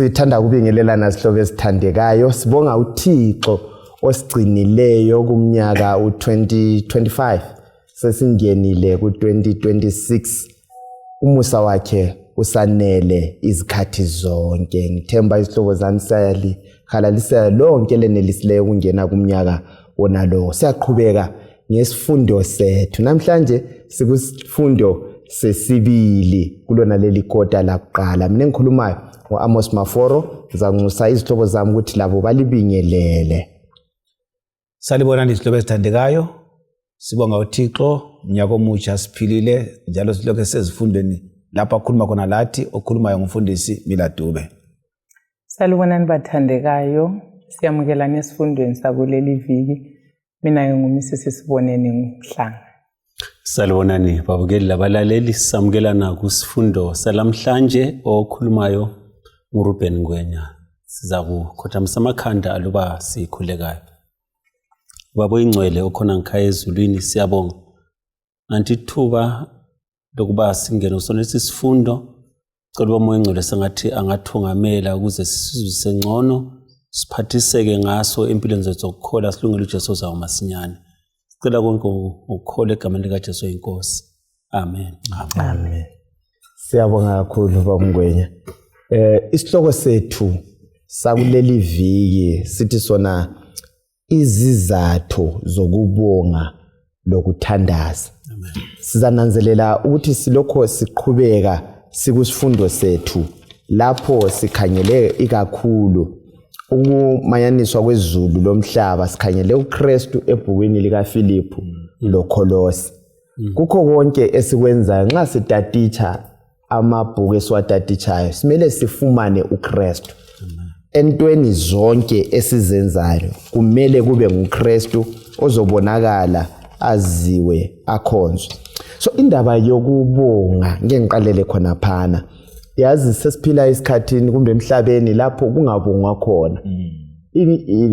Sithanda ukubingelelana sihlobo esithandekayo. Sibonga uThixo osigcinileyo kumnyaka u2025. Sesingenile ku2026. Umusa wakhe usanele izikhathi zonke. Ngithemba isihlobo zami halalisela lonke lenelisileyo kungena kumnyaka onalo. Siyaqhubeka ngesifundo sethu. Namhlanje sikusifundo sesibili kulona leli kota lakuqala. Mina ngikhulumayo Amos Maforo, ngizanxusa izihlobo zami ukuthi labo balibingelele. Salibona izihlobo ezithandekayo. Sibonga uThixo, unyaka omutsha siphilile njalo silokho sezifundweni lapha khuluma khona lathi okhulumayo ngumfundisi Miladube. Salibonani bathandekayo, siyamukelana esifundweni sakuleli viki. Mina ngumsisi Siboneni Mhlanga. Salibonani babukeli labalaleli, samukelana kusifundo salamhlanje okhulumayo nguRuben Ngwenya. Siza kukhothamisa amakhanda aluba sikhulekayo. Babo ingcwele okhona ngikhaya ezulwini, siyabonga anti thuba lokuba singene usonesi sifundo. Cela umoya engcwele sengathi angathungamela ukuze sisizwe ngcono, siphathiseke ngaso empilweni zethu zokukhola, silungele uJesu zawo masinyane. Sicela konke ukukhola egameni likaJesu inkosi. Amen. Amen. Siyabonga kakhulu Baba Ngwenya. Isihloko sethu sakuleli viki sithi sona izizathu zokubonga lokuthandaza. Amen. Sizananzelela ukuthi silokho siqhubeka sikusifundo sethu lapho sikhangele ikakhulu ukumayaniswa kwezulu lomhlaba, sikhangele uKristu ebhukwini likaFilipi loKolosi. Kukho konke esikwenzayo nxa sitatitsha amabhuku esiwatatitshayo simele sifumane uKristu. Entweni zonke esizenzayo kumele kube nguKristu ozobonakala, aziwe, akhonzwe. So indaba yokubonga ngeke ngiqalele khona phana. Yazi sesiphila isikhathini kumbe emhlabeni lapho kungabongwa khona.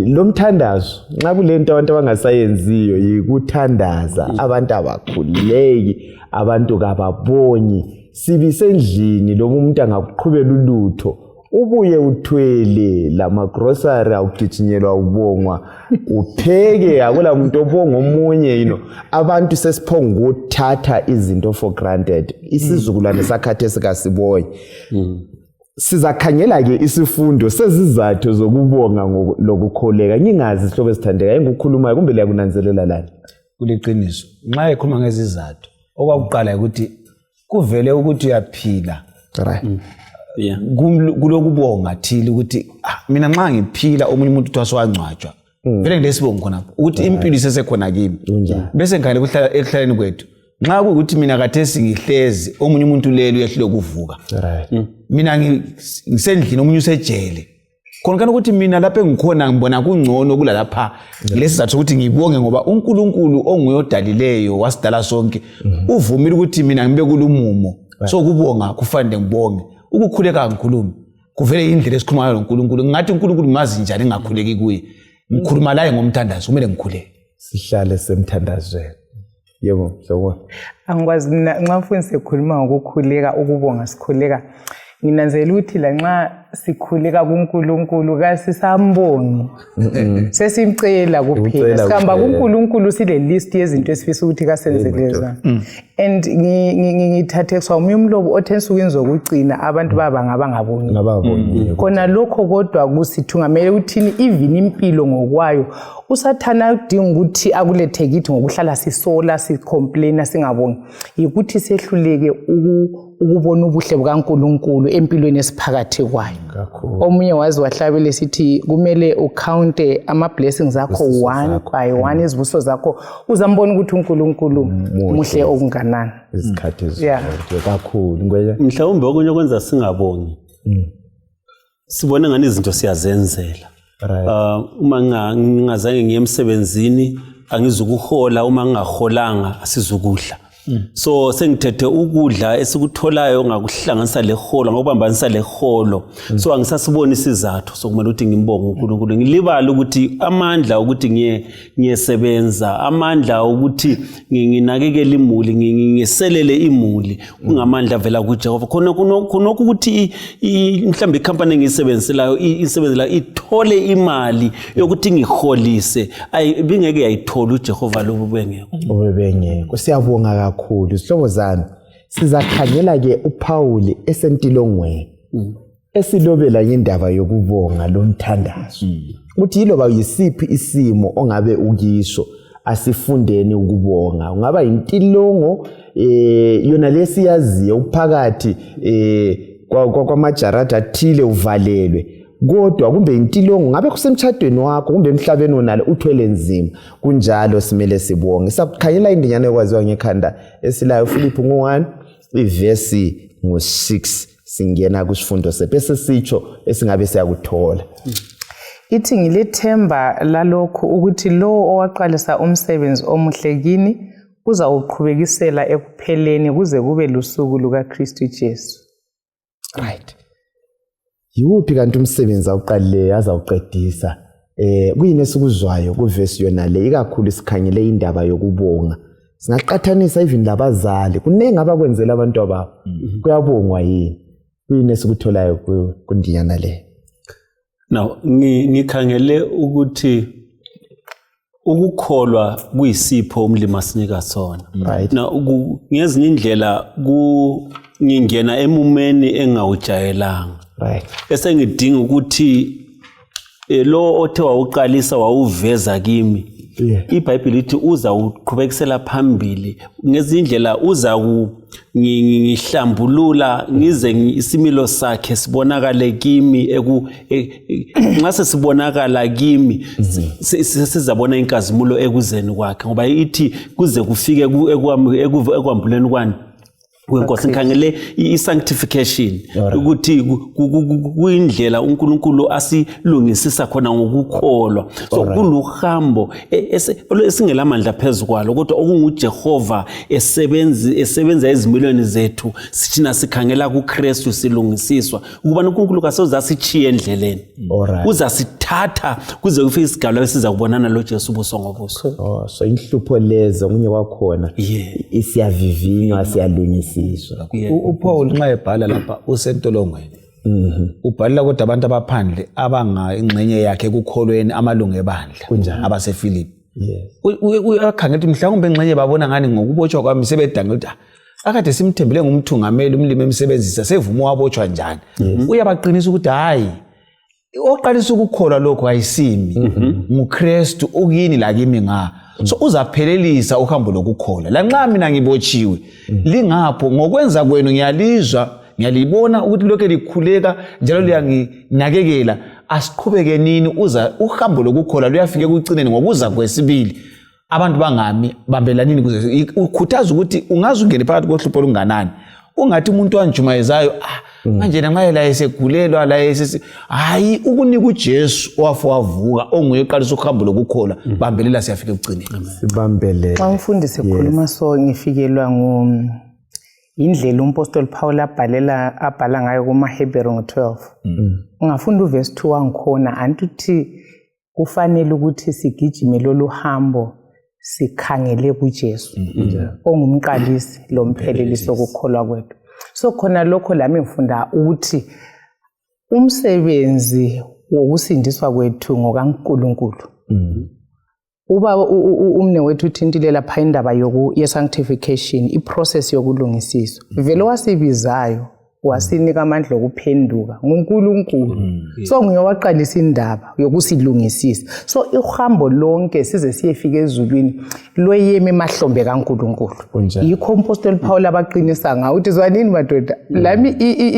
Lo mthandazo nxa kulento abantu abangasayenziyo yikuthandaza. Abantu abakhuleki, abantu kababonyi. Sibisendlini lo umuntu angakuqhubela ulutho. Ubuye uthwele lama grocery awugijinyelwa ubongwa, upheke akula umuntu obonga omunye abantu sesiphonga ukuthatha izinto for granted. Isizukulwane sakhathi esikasibonye. Sizakhangela ke isifundo sezizathu zokubonga lokukholeka. Ngingazi isihlobo esithandeka engikukhulumayo kumbe liyakunanzelela lana. Kuliqiniso. Nxa ekhuluma ngezizathu, okwakuqala ukuthi kuvele ukuthi uyaphila. Right. Yeah. Kulokubonga thile ukuthi mina nxa ngiphila omunye umuntu uthwa swangcwatshwa. Vele ngesibonga khona ukuthi impilo isesekhona kimi. Bese ngale kuhlala ekhleleni kwethu. Nxa ukuthi mina khathesi ngihlezi omunye umuntu lelo uyahlule ukuvuka. Right. Mina ngisendlini omunye usejele. Khona ukuthi mina lapha engikhona ngibona kungcono kulalapha. Lesizathu ukuthi ngibonge ngoba uNkulunkulu onguye odalileyo wasidala sonke uvumile ukuthi mina ngibe kulumumo. So kubonga kufanele ngibonge. Ukukhuleka ngikhuluma kuvele indlela esikhuluma noNkulunkulu. Ngathi uNkulunkulu mazi njani engakhuleki kuye. Ngikhuluma laye ngomthandazo kumele ngikhuleke. Sihlale semthandazweni. Yebo, sawubona. Angikwazi nxa mfundisi ekhuluma ngokukhuleka, ukubonga sikhuleka. Nginanzela ukuthi la nxa sikhuleka kuNkulunkulu kasisambongi. Sesimcela kuphela. Sikhamba kuNkulunkulu sile list yezinto esifisa ukuthi kasenzelezwa. And ngithathe kwamanye umlobo othensukwini zokugcina abantu baba ngabangabongi. Khona lokho kodwa kusithungamele ukuthini even impilo ngokwayo usathana udinga ukuthi akulethe kithi ngokuhlala sisola sicomplaina singabongi. Ukuthi sehluleke ukubona ubuhle bukaNkulunkulu empilweni esiphakathi kwayo. Omunye wazi wahlabele sithi kumele ucounte ama blessings akho one by one, izibuso zakho uzambona ukuthi uNkulunkulu muhle okunganani. Izikhathi zonke kakhulu ngwenya. Mhlawumbe okunye okwenza singabongi. Sibone ngani izinto siyazenzela. Uma ngingazange ngiye emsebenzini angizukuhola, uma ngingaholanga asizukudla. So sengithethe ukudla esikutholayo ngakuhlanganisa leholo ngokubambanisa leholo. So angisasiboni isizathu sokumele ukuthi ngimbonge uNkulunkulu. Ngilibala ukuthi amandla ukuthi ngiyesebenza, amandla ukuthi nginakekele imuli, ngiselele imuli, kungamandla vela kuJehova. Khona ukuthi mhlambe ikhampani engiyisebenziselayo isebenzela ithole imali yokuthi ngiholise, bingeke yayithola uJehova lobu bengekho. Obebengekho. Siyabonga kakhulu isihlobo zami. Sizakhangela ke uPaul esentilongweni. Esilobela indaba yokubonga lomthandazo. Uthi yiloba yisiphi isimo ongabe ukisho asifundeni ukubonga. Ungaba intilongo yona lesiyaziyo uphakathi kwamajarata athile uvalelwe. Kodwa kumbe intilongo ngabe kusemtshadweni wakho kumbe emhlabeni onalo uthwele nzima, kunjalo simele sibonge. Sakukhanyela indinyana ekwaziwa ngekhanda esilayo Filipi 1 ivesi ngo6 singena kusifundo sebese sitsho esingabe siyakuthola. Ithi ngilethemba lalokho ukuthi lo owaqalisa umsebenzi omuhle kini uzawuqhubekisela ekupheleni kuze kube lusuku lukaKristu Jesu. Right. Yiwuphi kanti umsebenzi awuqalileyo azawuqedisa? Kuyini esikuzwayo kuvesi yona le ikakhulu sikhangele indaba yokubonga. Singaqathanisa even labazali kunenge abakwenzela abantu ababo. Kuyabongwa yini? Kuyini esikutholayo kundinyana le? Now ngikhangele ukuthi ukukholwa kuyisipho umlimi asinika sona. Right. Now ngezinye indlela ngingena emumeni engawujayelanga. Right. Esengidinga ukuthi lo othe wawuqalisa wawuveza kimi. iBhayibheli lithi uza uqhubekisela phambili ngezindlela uza ngihlambulula ngize isimilo sakhe sibonakale kimi ngase sibonakala kimi sizabona inkazimulo ekuzeni kwakhe ngoba ithi kuze kufike ekwambuleni kwani kwenkosi ngikhangele i-sanctification ukuthi kuyindlela uNkulunkulu asilungisisa khona ngokukholwa so kuluhambo esingelamandla phezukwalo kodwa okunguJehova esebenza ezimilweni zethu sithina sikhangela kuKristu silungisiswa ukuba uNkulunkulu kasozasichiye endleleni uzasithatha kuze kufike isigaba esiza kubonana lo Jesu ubuso ngobuso so inhlupho lezo omunye kwakhona isiyavivinywa siyalungiswa uPaul nxa ebhala lapha usentolongweni ubhala kodwa abantu abaphandle abanga ingxenye yakhe ekukholweni amalungu ebandla abaseFilipi uyakhangela mhlawumbe ingxenye babona ngani ngokubotshwa kwami sebedanga ukuthi akade simthembele ngumthungameli umlimi emsebenzisa sevuma wabotshwa njani uyabaqinisa ukuthi hayi oqalisa ukukholwa lokho ayisimi nguKristu ukini la kimi nga so uzaphelelisa uhambo lokukholwa la nxa mina ngibotshiwe lingapho ngokwenza kwenu ngiyalibona ukuthi lokho likhuleka njalo liyanginakekela asiqhubeke nini uhambo lokukholwa luyafike kucineni ngokuza kwesibili abantu bangami bambelanini kuze ukhuthaza ukuthi ungaze ungene phakathi kohlupho lunganani ungathi umuntu wanjumayezayo manje nxa la esegulelwa la hayi ukunika uJesu owavuka onguye oqalisa uhambo lokukholwa bambelela siyafika ekucineni sibambele xa umfundisi ekhuluma so ngifikelwa indlela umpostoli Paul abhala ngayo kumaHebheru ngo-12 ungafunda uverse 2 wangikhona antuthi kufanele ukuthi sigijime lolu hambo sikhangele kuJesu ongumqalisi lomphelelisi sokukholwa kwethu so khona lokho lami ngifunda ukuthi umsebenzi wokusindiswa kwethu ngokaNkulunkulu uba umne wethu uthintile lapha indaba ye-sanctification iprocess yokulungisiswa vele wasibizayo wasinika amandla okuphenduka nguNkulunkulu so ngiyowaqalisa indaba yokusilungisisa so ihambo lonke size siyefika ezulwini loyeme emahlombe kaNkulunkulu yikho umpostoli Paul abaqinisa ngawo uthi zwanini madoda lami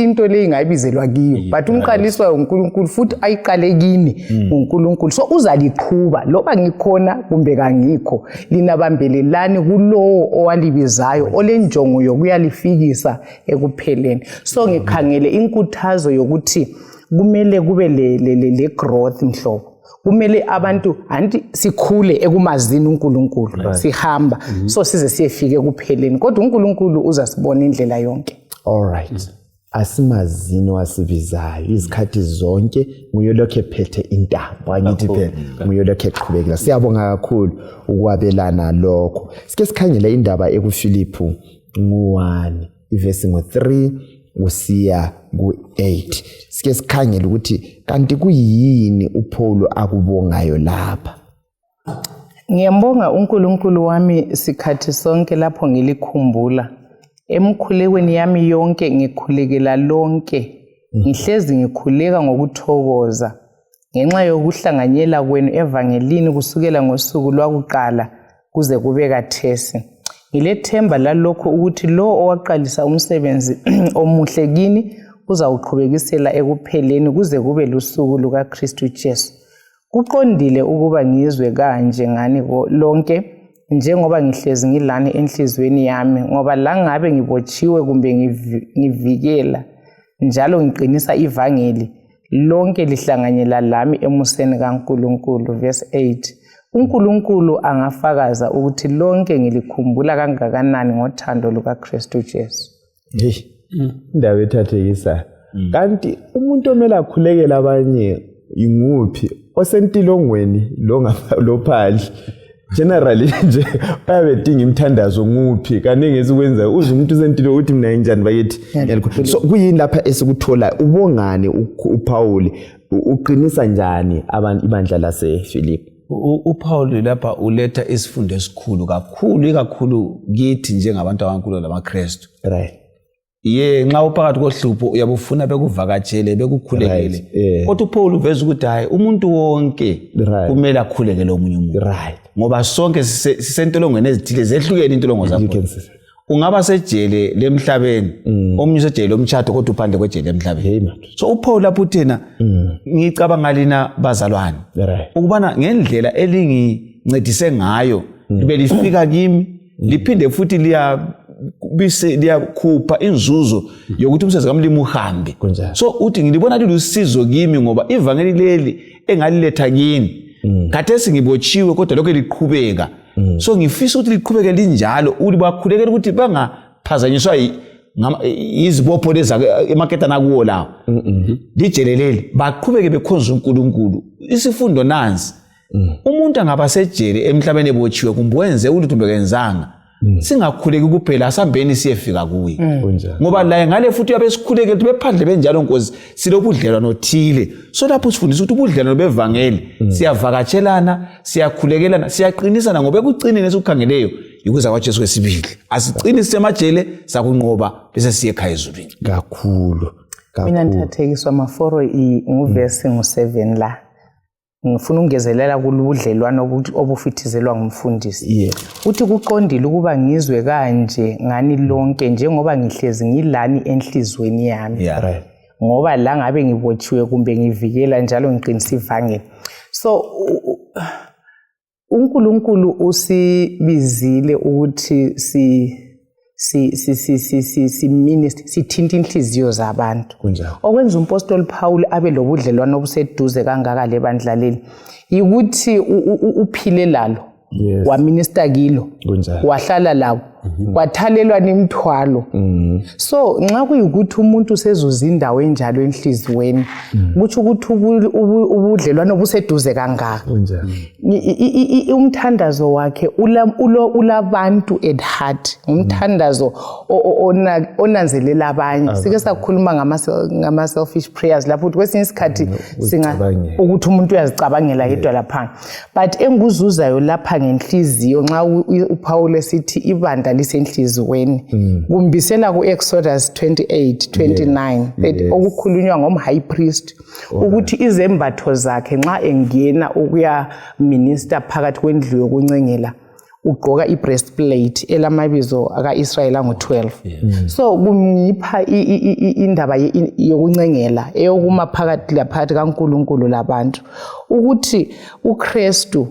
into le ingayibizelwa kiyo but umqaliswa uNkulunkulu futhi ayiqale kini uNkulunkulu so uzaliqhuba loba ngikhona kumbe kangikho linabambelelani kulowo owalibizayo olenjongo yokuyalifikisa ekupheleni so ngikhangele inkuthazo yokuthi kumele kube le growth mhlobo kumele abantu anti sikhule ekumazini uNkulunkulu sihamba so size siyefike kupheleni kodwa uNkulunkulu uzasibona indlela yonke. All right. Asimazini wasibizayo izikhathi zonke nguye lokho ephethe intambo angithi phela nguye lokho eqhubekela. Siyabonga kakhulu ukwabelana lokho. Sike sikhangele indaba ekuFilipi 1 ivesi ngo3 kusiya ku8. Sike sikhangele ukuthi kanti kuyini uPaul akubongayo lapha. Ngiyambonga uNkulunkulu wami sikhathi sonke lapho ngilikhumbula. Emkhulekweni yami yonke ngikhulekela lonke. Ngihlezi ngikhuleka ngokuthokoza ngenxa yokuhlanganyela kwenu evangelini kusukela ngosuku lwakuqala kuze kube khathesi. Ngilethemba lalokho ukuthi lo owaqalisa umsebenzi omuhle kini uzawuqhubekisela ekupheleni kuze kube lusuku lukaKristu Jesu. Kuqondile ukuba ngizwe kanje ngani lonke njengoba ngihlezi ngilani enhlizweni yami ngoba la ngabe ngibotshiwe kumbe ngivikela njalo ngiqinisa ivangeli lonke lihlanganyela lami emuseni kaNkulunkulu. Verse 8. uNkulunkulu angafakaza ukuthi lonke ngilikhumbula kangakanani ngothando lukaKristu Jesu. Hey, indaba ethathekisa. Kanti umuntu omela akhulekela abanye inguphi osentilongweni lo phandle generally nje bayabedinga imthandazo nguphi kaningi esikwenza uze umuntu usentilo uthi mina enjani bayithi. So kuyini lapha esikuthola ubongane uPaul uqinisa njani abantu ibandla laseFilipi? uPaul lapha uletha isifundo esikhulu kakhulu kithi njengabantu abankulunkulu lamaKristu. Right. Nxa uphakathi kohlupho uyabufuna bekuvakatshele bekukhulekele. Kodwa uPaul uveza ukuthi hayi umuntu wonke kumele akhulekele omunye umuntu. Right. Ngoba sonke sisentolongweni ezithile zehlukene intolongo zakho. Ungaba sejele lemhlabeni, omunye usejele lomtshado kodwa uphandle kwejele emhlabeni. So uPaul lapho uthena ngicabanga lina bazalwane ukubana ngendlela elingincedise ngayo libe lifika kimi liphinde futhi liyakhupha inzuzo yokuthi umsebenzi kamlimi uhambe. So uthi ngilibona lilusizo kimi ngoba ivangeli leli engaliletha kini khathesi ngibotshiwe kodwa lokho liqhubeka. So ngifisa ukuthi liqhubeke linjalo ulibakhulekela ukuthi bangaphazanyiswa izibopho leza emaketana kuwo lawo. Lijelelele baqhubeke bekhonza uNkulunkulu. Isifundo nansi umuntu angaba sejele emhlabeni ebotshiwe kumbe wenze ulutho bekenzanga singakhuleki kuphela asambeni siyefika kuye. Ngoba la ngale futhi yabesikhulekela ukuthi bephandle benjalo nkosi silobudlelwano othile. So lapho sifundisa ukuthi ubudlelwano bevangeli siyavakatshelana siyakhulekelana siyaqinisana ngoba ekucineni esikukhangeleyo ukuza kwaJesu kwesibili. Asiqinise emajele sakunqoba bese siye ekhaya ezulwini. Kakhulu. Mina ngithathekiswa amaforo nguvesi ngo7 la. Ngifuna ungezelela kulubudlelwano obufithizelwa ngumfundisi. Uthi kuqondile ukuba ngizwe kanje ngani lonke njengoba ngihlezi ngilani enhlizweni yami. Ngoba la ngabe ngibotshiwe kumbe ngivikela njalo ngiqinisa ivangeli. So uNkulunkulu usibizile ukuthi sithinta inhliziyo zabantu. Okwenza umpostoli Paul abe lobudlelwano obuseduze kangaka lebandla leli ukuthi uphile lalo waminister kilo wahlala labo wathalelwa nemthwalo. So nxa kuyikuthi umuntu sezuza indawo enjalo enhlizweni kuthi ukuthi ubudlelwano obuseduze kangaka umthandazo wakhe ulabantu at heart umthandazo onanzelela abanye. Sike sakhuluma ngama selfish prayers lapho ukuthi kwesinye isikhathi ukuthi umuntu uyazicabangela yedwa lapha but enguzuzayo lapha ngenhliziyo nxa uPaul esithi ibandla lisenhlizweni kumbisela kuExodus 28:29 okukhulunywa ngomhigh priest ukuthi izembatho zakhe nxa engena ukuya minister phakathi kwendlu yokuncengela ugqoka ibreastplate elamabizo akaIsrael angu12. So kumipha indaba yokuncengela eyokuma phakathi laphakathi kaNkulunkulu labantu ukuthi uKristu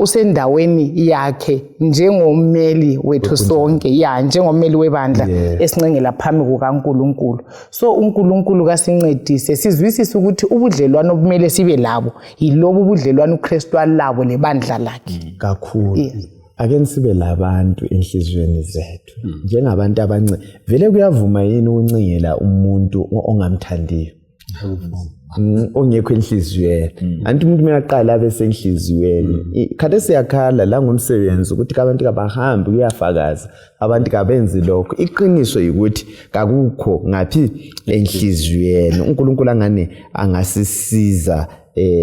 usendaweni yakhe njengommeli wethu sonke njengommeli webandla esincengela phambi kukaNkulunkulu. So uNkulunkulu kasincedise sizwisise ukuthi ubudlelwano obumele sibe labo yilobo ubudlelwano uKristu alabo lebandla lakhe kakhulu. Ake sibe labantu enhliziyweni zethu njengabantu vele kuyavuma yini ukuncingela umuntu ongamthandiyo ongekho enhliziyweni anti umuntu uyaqala abe senhliziyweni kade siyakhala la ngomsebenzi ukuthi abantu kabahambi kuyafakaza abantu kabenzi lokho iqiniso ukuthi kakukho ngathi enhliziyweni uNkulunkulu angane angasisiza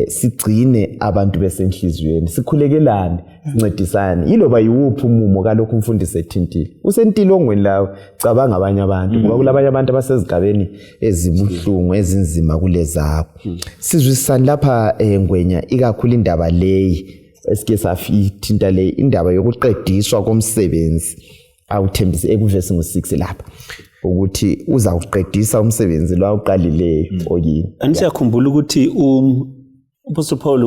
sigcine abantu besenhliziyweni sikhulekelane sincedisane yiloba yiwuphi umumo kalokho umfundisi ethintile usentilongweni lawo cabanga abanye abantu ngoba kulabanye abantu abasezigabeni ezibuhlungu ezinzima kulezabo sizwisana lapha Ngwenya ikakhulu indaba leyi esike safithinta le indaba yokuqediswa komsebenzi awuthembise ekuvesi ngo6 lapha ukuthi uzawuqedisa umsebenzi lo awuqalileyo oyini Angisiyakhumbula ukuthi Apostle Paul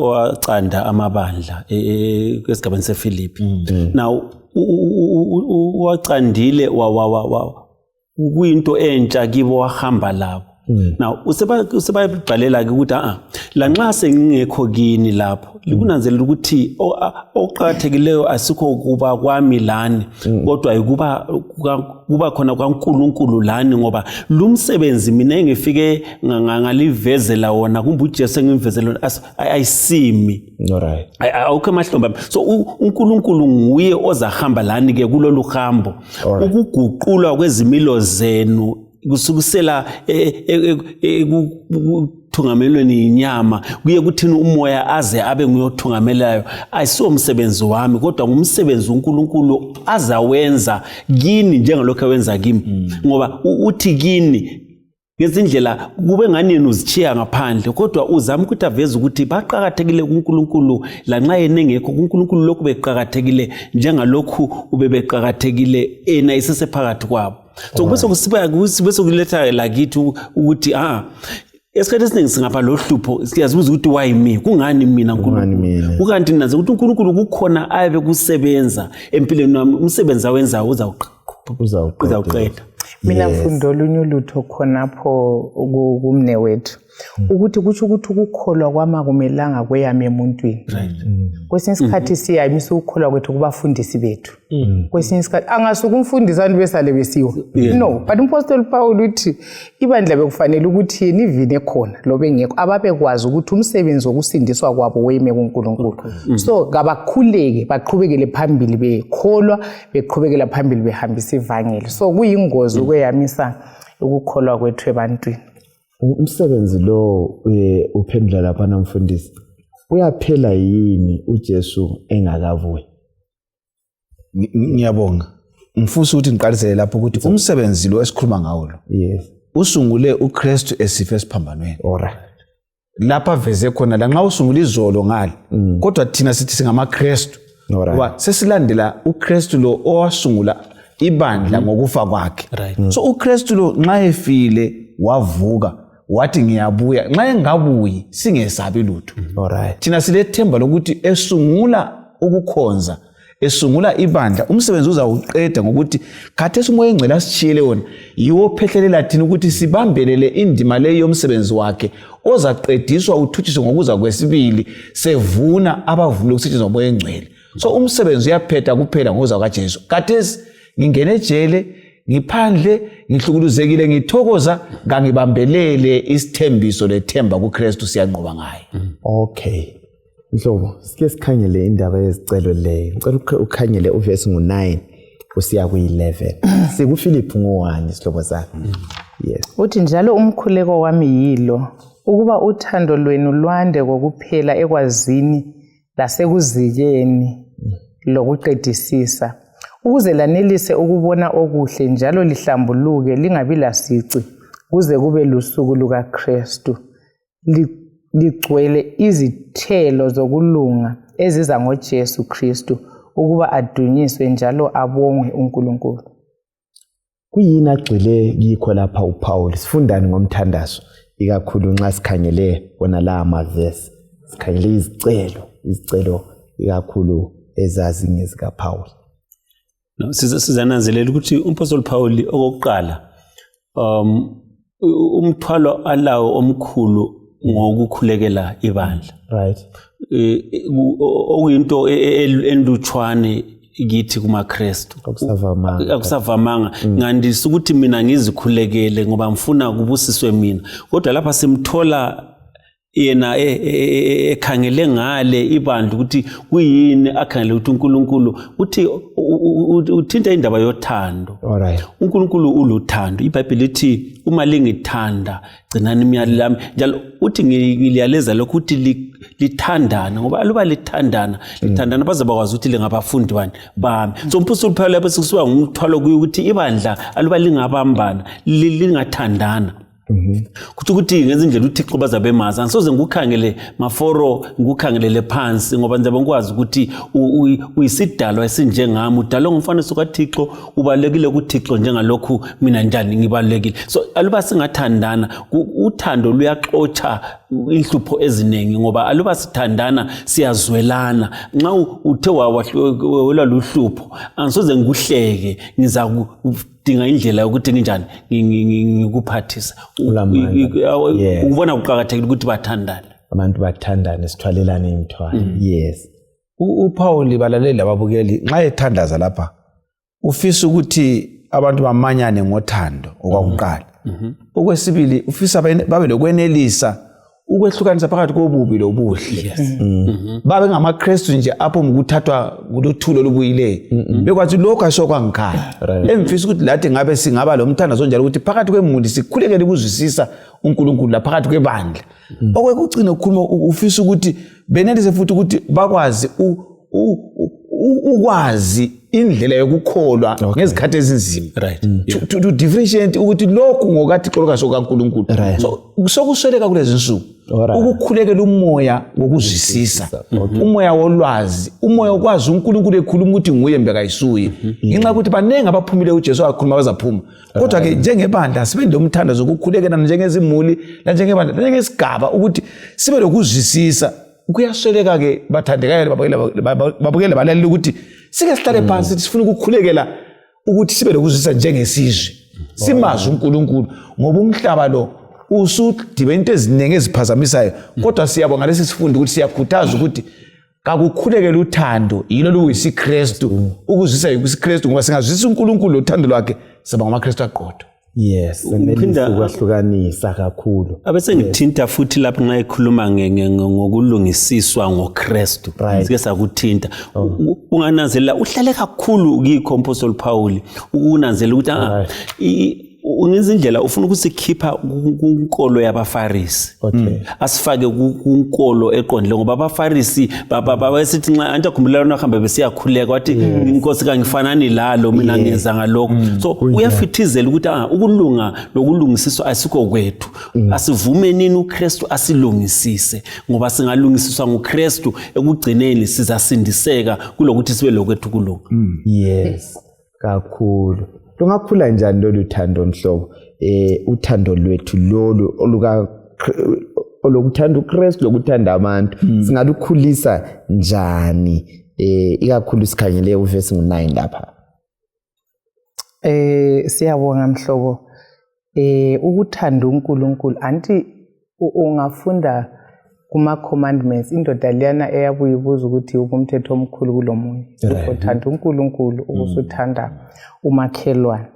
wacanda amabandla kwesigabeni seFilipi. Now wacandile kuyinto entsha kibo wahamba labo. Now usebabhalela ke ukuthi la nxa sengingekho kini lapho likunanzelela ukuthi oqhathekileyo asikho kuba kwami lani kodwa kuba khona kwaNkulunkulu lani ngoba lumsebenzi mina engifike ngalivezela wona kumbe uJesu engimvezela ayisimi. Alright. Awukho emahlombe. So uNkulunkulu nguye ozahamba lani ke kulolu hambo ukuguqulwa kwezimilo zenu kusukisela thungamelweni inyama kuye kuthini umoya aze abe nguyothungamelayo ayisiwo umsebenzi wami kodwa ngumsebenzi uNkulunkulu azawenza kini njengalokho awenza kimi ngoba uthi kini ngezindlela kube ngani yena uzichiya ngaphandle kodwa uzama ukuthi aveze ukuthi baqhakathekile kuNkulunkulu lanxa yena engekho kuNkulunkulu lokhu beqhakathekile njengalokhu ubebeqhakathekile ena isesephakathi kwabo. So bese kuletha lakithi ukuthi esikhathi esiningi singapha lo hlupho siyazibuza ukuthi why me kungani mina uNkulunkulu ukanti naze ukuthi uNkulunkulu kukhona ayabe kusebenza empilweni wami umsebenzi awenza uzawuqeda. Mina mfundo olunye ulutho khonapho kumne wethu ukuthi kuthi ukukholwa kwama kumelanga kweyame emuntwini. Kwesinye isikhathi siyayimisa ukukholwa kwethu kubafundisi bethu. Kwesinye isikhathi angasuka umfundisi abantu besale besiwa. No, but uMaster Paul uthi ibandla bekufanele ukuthi yena ivine khona lobe ngekho ababekwazi ukuthi umsebenzi wokusindiswa kwabo weyeme kuNkulunkulu. So kabakhuleke baqhubekele phambili bekholwa beqhubekela phambili behambisa ivangeli. So kuyingozi ukweyamisa ukukholwa kwethu ebantwini. Umsebenzi lo uphendula lapha namfundisi uyaphela yini uJesu engakavuyi? Ngiyabonga ngifisa ukuthi ngiqalisele lapho ukuthi umsebenzi lo esikhuluma ngawo lo usungule uKristu esife esiphambanweni. Alright. Lapha veze khona la nxa usungula izolo ngale kodwa thina sithi singamaKristu ngoba sesilandela uKristu lo owasungula ibandla ngokufa kwakhe. So uKristu lo nxa efile wavuka wathi ngiyabuya nxa engabuyi singesabi lutho. Alright. Thina silethemba lokuthi esungula ukukhonza esungula ibandla umsebenzi uzawuqeda ngokuthi khathesi umoya engcwele asishiyele wona yiwo phehlelela thina ukuthi sibambelele indima leyo yomsebenzi wakhe ozaqediswa uthutshiswe ngokuza kwesibili sevuna abavumile ukusetshenziswa umoya engcwele. So umsebenzi uyaphetha kuphela ngokuza kwaJesu. Khathesi ngingene ejele ngiphandle ngihlukuluzekile ngithokoza ngangibambelele isithembiso lethemba kuKristu siyanqoba ngaye. Okay. Mhlobo, sike sikhangele indaba yezicelo leyo. Ngicela ukhangele uverse ngo9 kusiya ku11. SikuFilipi ngo1 isihlobo sakhe. Yes. Uthi njalo umkhuleko wami yilo ukuba uthando lwenu lwande kokuphela ekwazini lasekuzikeni lokuqedisisa ukuze lanelise ukubona okuhle njalo lihlambuluke lingabi lasici kuze kube lusuku lukaKristu ligcwele izithelo zokulunga eziza ngoJesu Kristu ukuba adunyiswe njalo abongwe uNkulunkulu. Kuyini agcile kikho lapha uPaul sifundani ngomthandazo ikakhulu nxa sikhangele wona la amavesi sikhangele izicelo ikakhulu ezazi ngezika Paul. No, sizananzelela ukuthi umpostoli Paul okokuqala umthwalo alawo omkhulu ngokukhulekela ibandla. Right. Okuyinto elutshwane kithi kumaKristu. Akusavamanga. Ngandisa ukuthi mina ngizikhulekele ngoba ngifuna ukubusiswe mina. Kodwa lapha simthola yena ekhangele ngale ibandla ukuthi kuyini akhangele ukuthi uNkulunkulu uthi uthinta indaba yothando. Alright. uNkulunkulu uluthando. iBhayibheli lithi uma lingithanda gcinani imiyalelo yami. Njalo uthi ngiliyaleza lokho ukuthi lithandana ngoba aluba lithandana baze bakwazi ukuthi lingabafundi bami. So umpostoli Paul lapho sikusuka ngumthwalo ukuthi ibandla aluba lingabambana lingathandana. Kuthi ukuthi ngenza indlela uThixo bazabemazi angisoze ngikukhangele maforo ngikukhangelele phansi ngoba ngizabe ngikwazi ukuthi uyisidalwa esinjengami udalwa ngumfanekiso kaThixo ubalekile kuThixo njengalokhu mina njani ngibalekile. So aluba singathandana uthando luyaxotsha inhlupho eziningi ngoba aluba sithandana siyazwelana. Nxa uthe wawela luhlupho angisoze ngikuhleke ngiza dinga indlela ukuthi nginjani ngikuphathisa. Ubona kuqhakathekile ukuthi bathandane. Abantu bathandane sithwalelane imithwalo. Yes. uPaul balaleli lababukeli nxa ethandaza lapha ufisa ukuthi abantu bamanyane ngothando okwakuqala. Okwesibili ufisa babe lokwenelisa ukwehlukanisa phakathi kobubi lobuhle. Babe ngamaKristu nje apho ngokuthathwa kuluthulo lobuyileyo. Bekwathi lokho asokwangikhaya. Emfisa ukuthi lathi ngabe singaba lo mthandazo njalo ukuthi phakathi kwemuli sikhulekele ukuzwisisa uNkulunkulu la phakathi kwebandla. Okwekucina ukukhuluma ufisa ukuthi benelise futhi ukuthi bakwazi ukwazi indlela yokukholwa ngezikhathi ezinzima. To differentiate ukuthi lokhu ngokaThixo lokaso kaNkulunkulu. So kusweleka kulezi nsuku ukukhulekela umoya wokuzwisisa, umoya wolwazi, umoya okwazi uNkulunkulu ekhuluma ukuthi nguye mbekayisuye. Ngenxa ukuthi banenge abaphumile uJesu wakhuluma bazaphuma. Kodwa ke njengebandla sibe lomthandazo ukukhulekela njengezimuli la njengebandla njengesigaba ukuthi sibe lokuzwisisa. Kuyasweleka ke bathandekayo babukele balaleli ukuthi sike sihlale phansi sifuna ukukhulekela ukuthi sibe lokuzwisisa njengesizwe. Simazi uNkulunkulu ngoba umhlaba lo usudibe into eziningi eziphazamisayo kodwa siyabonga lesi sifundo ukuthi siyakhuthaza ukuthi kakukhulekele uthando yilo luyisiKristu ukuzwisisa yisiKristu ngoba singazwisisa uNkulunkulu lothando lwakhe siba ngamaKristu aqotho. Yes, senelisa ukwahlukanisa kakhulu. Abese ngithinta futhi lapho nxa ekhuluma ngokulungisiswa ngoKristu. Sike sakuthinta. Ungananzelela uhlale kakhulu kikho umpostoli Paul unanzelela ukuthi unezindlela ufuna ukusikhipha kunkolo yabaFarisi. Asifake kunkolo eqondile ngoba abaFarisi babesithi nxa antakhumbula nahamba besiyakhuleka wathi inkosi kangifanani lalo mina ngenza ngalokho. So uyafithizela ukuthi ukulunga lokulungisiswa asikho kwethu. Asivume nini uKristu asilungisise ngoba singalungisiswa nguKristu ekugcineni sizasindiseka kulokuthi sibe lokwethu kulunga. Yes, kakhulu. Lungakhula njani lolu thando mhlobo? Uthando lwethu lolu olukuthanda uKristu lokuthanda abantu singalukhulisa njani ikakhulu sikhangele uverse 9 lapha? Siyabonga mhlobo. Ukuthanda uNkulunkulu anti ungafunda kuma commandments indoda liyana eyabuye ibuza ukuthi ubumthetho omkhulu kulomunye. Uthanda uNkulunkulu ukusuthanda umakhelwane.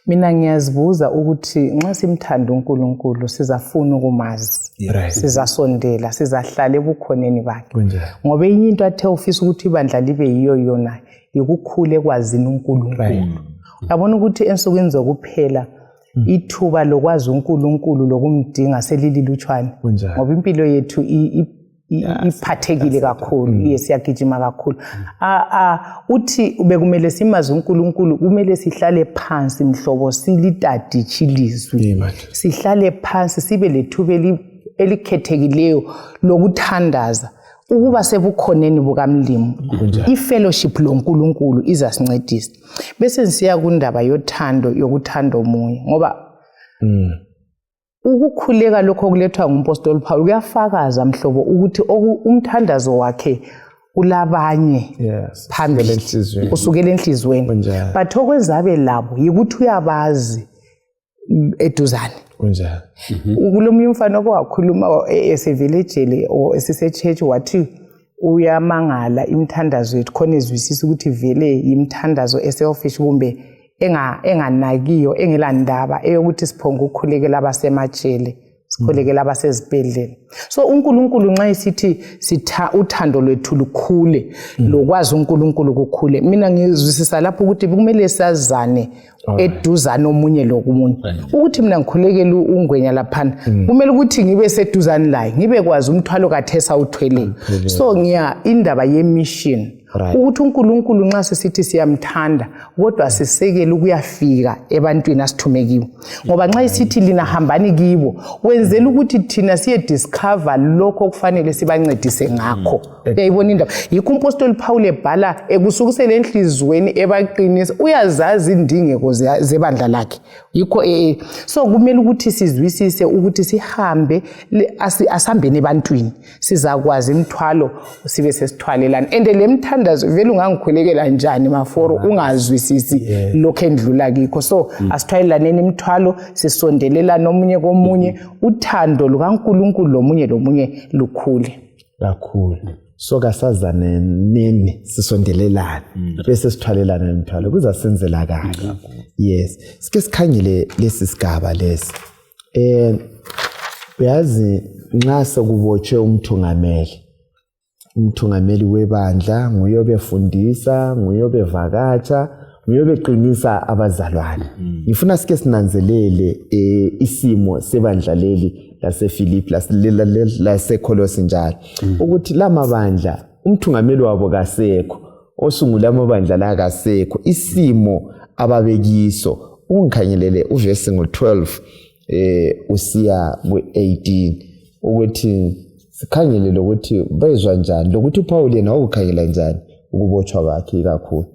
Mina ngiyazibuza ukuthi nxa simthanda uNkulunkulu sizafuna ukumazi. Sizasondela, sizahlala ebukhoneni bakhe. Ngoba enye into athe ufisa ukuthi ibandla libe yiyo yona ukukhule kwazini uNkulunkulu. Uyabona ukuthi ensukwini zokuphela ithuba lokwazi uNkulunkulu lokumdinga selililutshwane ngoba impilo yethu iphathekile kakhulu siyagijima kakhulu. Uthi bekumele simazi uNkulunkulu kumele sihlale phansi mhlobo silitaditshilizwe sihlale phansi sibe lethuba elikhethekileyo lokuthandaza ukuba sebukhoneni bukaMlimo. I-fellowship loNkulunkulu izasincedisa bese siya kundaba yothando yokuthanda omunye ngoba ukukhuleka lokho kulethwa ngumpostoli Paul kuyafakaza mhlobo ukuthi umthandazo wakhe ulabanye phambili usukela enhlizweni but okwezabe labo yikuthi uyabazi eduzane kunjalo ukulomunye umfana okwakhuluma esevillage esise church wathi uyamangala imthandazo yethu khona ezwisisa ukuthi vele imthandazo eselfish kumbe enganakiyo engelandaba eyokuthi siphonga ukukhulekela abasemajele sikhulekela abasezibhedlela so uNkulunkulu nxa isithi uthando lwethu lukhule lokwazi uNkulunkulu kukhule mina ngizwisisa lapho ukuthi kumele sazane eduzane omunye lokumunye ukuthi mina ngikhulekela uNgwenya laphana kumele ukuthi ngibe seduzane laye ngibe kwazi umthwalo kaThesa uthwele so indaba yemission ukuthi uNkulunkulu nxa sisithi siyamthanda kodwa sisekele ukuyafika ebantwini asithume kibo ngoba nxa isithi lina hambani kibo wenzela ukuthi thina siye discover lokho kufanele sibancedise ngakho uyayibona indaba yikho umpostoli Paul ebhala ekusukusela enhlizweni ebaqinisa uyazazi indingeko zebandla lakhe yikho so kumele ukuthi sizwisise ukuthi sihambe asihambene ebantwini sizakwazi imthwalo sibe sesithwalelana and lemthandazo vele ungangikhulekela njani maforo ungazwisisi lokho endlula kikho so asithwalelaneni imthwalo sisondelelana omunye komunye uthando lukaNkulunkulu lomunye lukhule kakhulu so kasazane nini sisondelelana bese sithwalelana imthwalo kuzasenzela kahle yes sike sikhangile lesi sigaba lesi uyazi nxa sekubotshwe umthungameli webandla nguye obefundisa nguye obevakatsha nguye obeqinisa abazalwane ngifuna sike sinanzelele isimo sebandla leli laseFilipi laseKolosi njalo ukuthi lamabandla umthungameli wabo kasekho osungula amabandla la kasekho isimo ababekiso ungikhangelele uverse ngo12 usiya ku18 ukuthi sikhangele lokuthi bezwa njani lokuthi uPaul yena ukukhangela njani ukubotshwa kwakhe kakhulu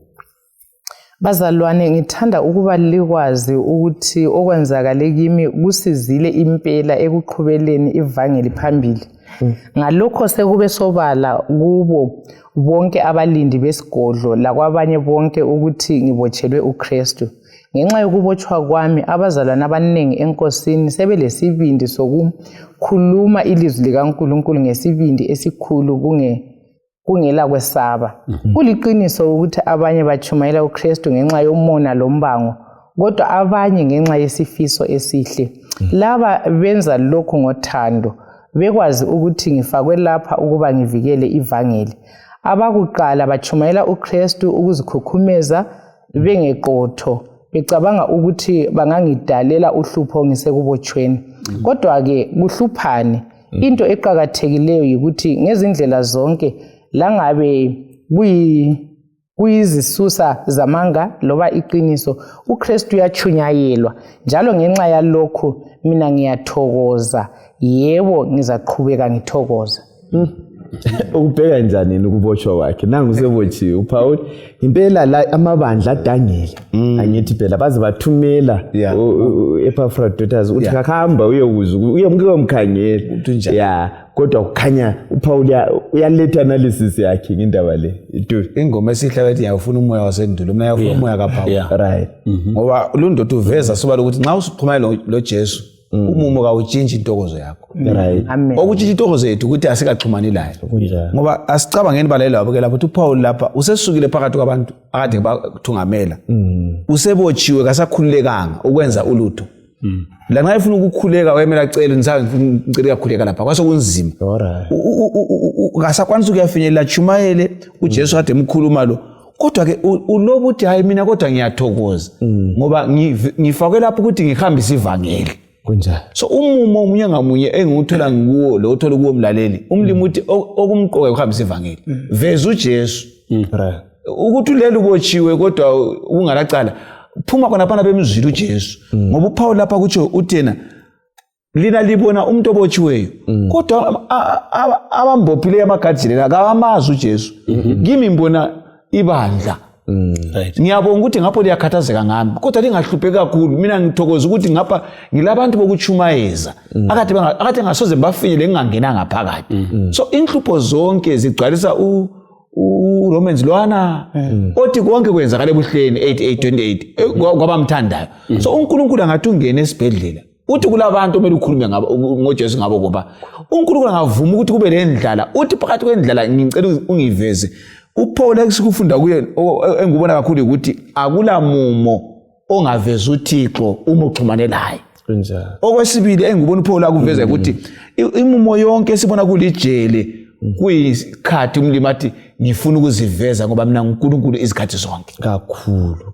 bazalwane ngithanda ukuba likwazi ukuthi okwenzakale kimi kusizile impela ekuqhubeleni ivangeli phambili ngalokho sekube sobala kubo bonke abalindi besigodlo lakwabanye bonke ukuthi ngibotshelwe uKristu ngenxa yokubotshwa kwami abazalwane abaningi enkosini sebelesibindi sokukhuluma ilizwi likaNkulunkulu ngesibindi esikhulu kungela kwesaba kuliqiniso ukuthi abanye bachumayela uKristu ngenxa yomona lombango kodwa abanye ngenxa yesifiso esihle laba benza lokho ngothando bekwazi ukuthi ngifakwe lapha ukuba ngivikele ivangeli abakuqala bachumayela uKristu ukuzikhukhumeza bengeqotho becabanga ukuthi bangangidalela uhlupho ngisekubotshweni kodwa ke kuhluphane into eqhakathekileyo ukuthi ngezindlela zonke langabe kuyizisusa zamanga loba iqiniso uKristu uyachunyayelwa njalo ngenxa yalokho mina ngiyathokoza yebo ngizaqhubeka ngithokoza ukubheka njani ukubotshwa kwakhe nangu sebotshiwe uPaul impela la amabandla adangela angithi phela baze bathumela uEpaphroditus uthi akahamba uyemke umkhangela kodwa ukukhanya uPaul uyaletha analysis yakhe ngendaba le ingoma esihle ethi ngiyafuna umoya wasendulo mina ngiyafuna umoya kaPaul right ngoba lo ndoda uveza sobala ukuthi nxa usiphuma lo Jesu umumo kawutshintshi intokozo yakho right okutshintshi intokozo yethu ukuthi asikaxhumani laye ngoba asicabangeni balela lapho ke lapho uPaul lapha usesukile phakathi kwabantu akade bathungamela usebotshiwe kasakhululekanga ukwenza ulutho la nxa efuna ukukhuleka wayemela cela ngicela ukukhuleka lapha kwasokunzima kasakwanisa ukuyafinyelela chumayele uJesu kade emkhuluma lo kodwa ke ulobuthi hayi mina kodwa ngiyathokoza ngoba ngifakwe lapho ukuthi ngihambise ivangeli kunjani so umumo omunye ngamunye enguthola nguwo lo uthola kuwo umlaleli umlimi uthi okumqoka ukuhambisa ivangeli veza uJesu ukuthi leli ubotshiwe kodwa ungalacala phuma khona phana bemzwile uJesu ngoba uPaul lapha kutsho uthena lina libona umuntu obotshiweyo kodwa abambophile amagajile la kawamazi uJesu kimi mbona ibandla Right. Ngiyabonga ukuthi ngapho liyakhathazeka ngami kodwa lingahlupheki kakhulu mina ngithokoza ukuthi ngapha ngilabantu bokuchumayeza akade ngasoze bafinyele ngingangena ngaphakathi so inhlupho zonke zigcwalisa uRomans lwana othi konke kwenzakala ebuhleni 88:28 kwabamthandayo so uNkulunkulu angathi ungene esibhedlela uthi kulabantu omele ukhulume ngabo ngoJesu ngabo ngoba uNkulunkulu angavuma ukuthi kube lendlala uthi phakathi kwendlala ngicela ungiveze uPaul esikufunda kuye engubona kakhulu ukuthi akula mumo ongaveza uThixo uma uxhumane naye kunjalo okwesibili engubona uPaul akuveza ukuthi imumo yonke esibona kulijele kuyisikhathi umlimi athi ngifuna ukuziveza ngoba mina uNkulunkulu izikhathi zonke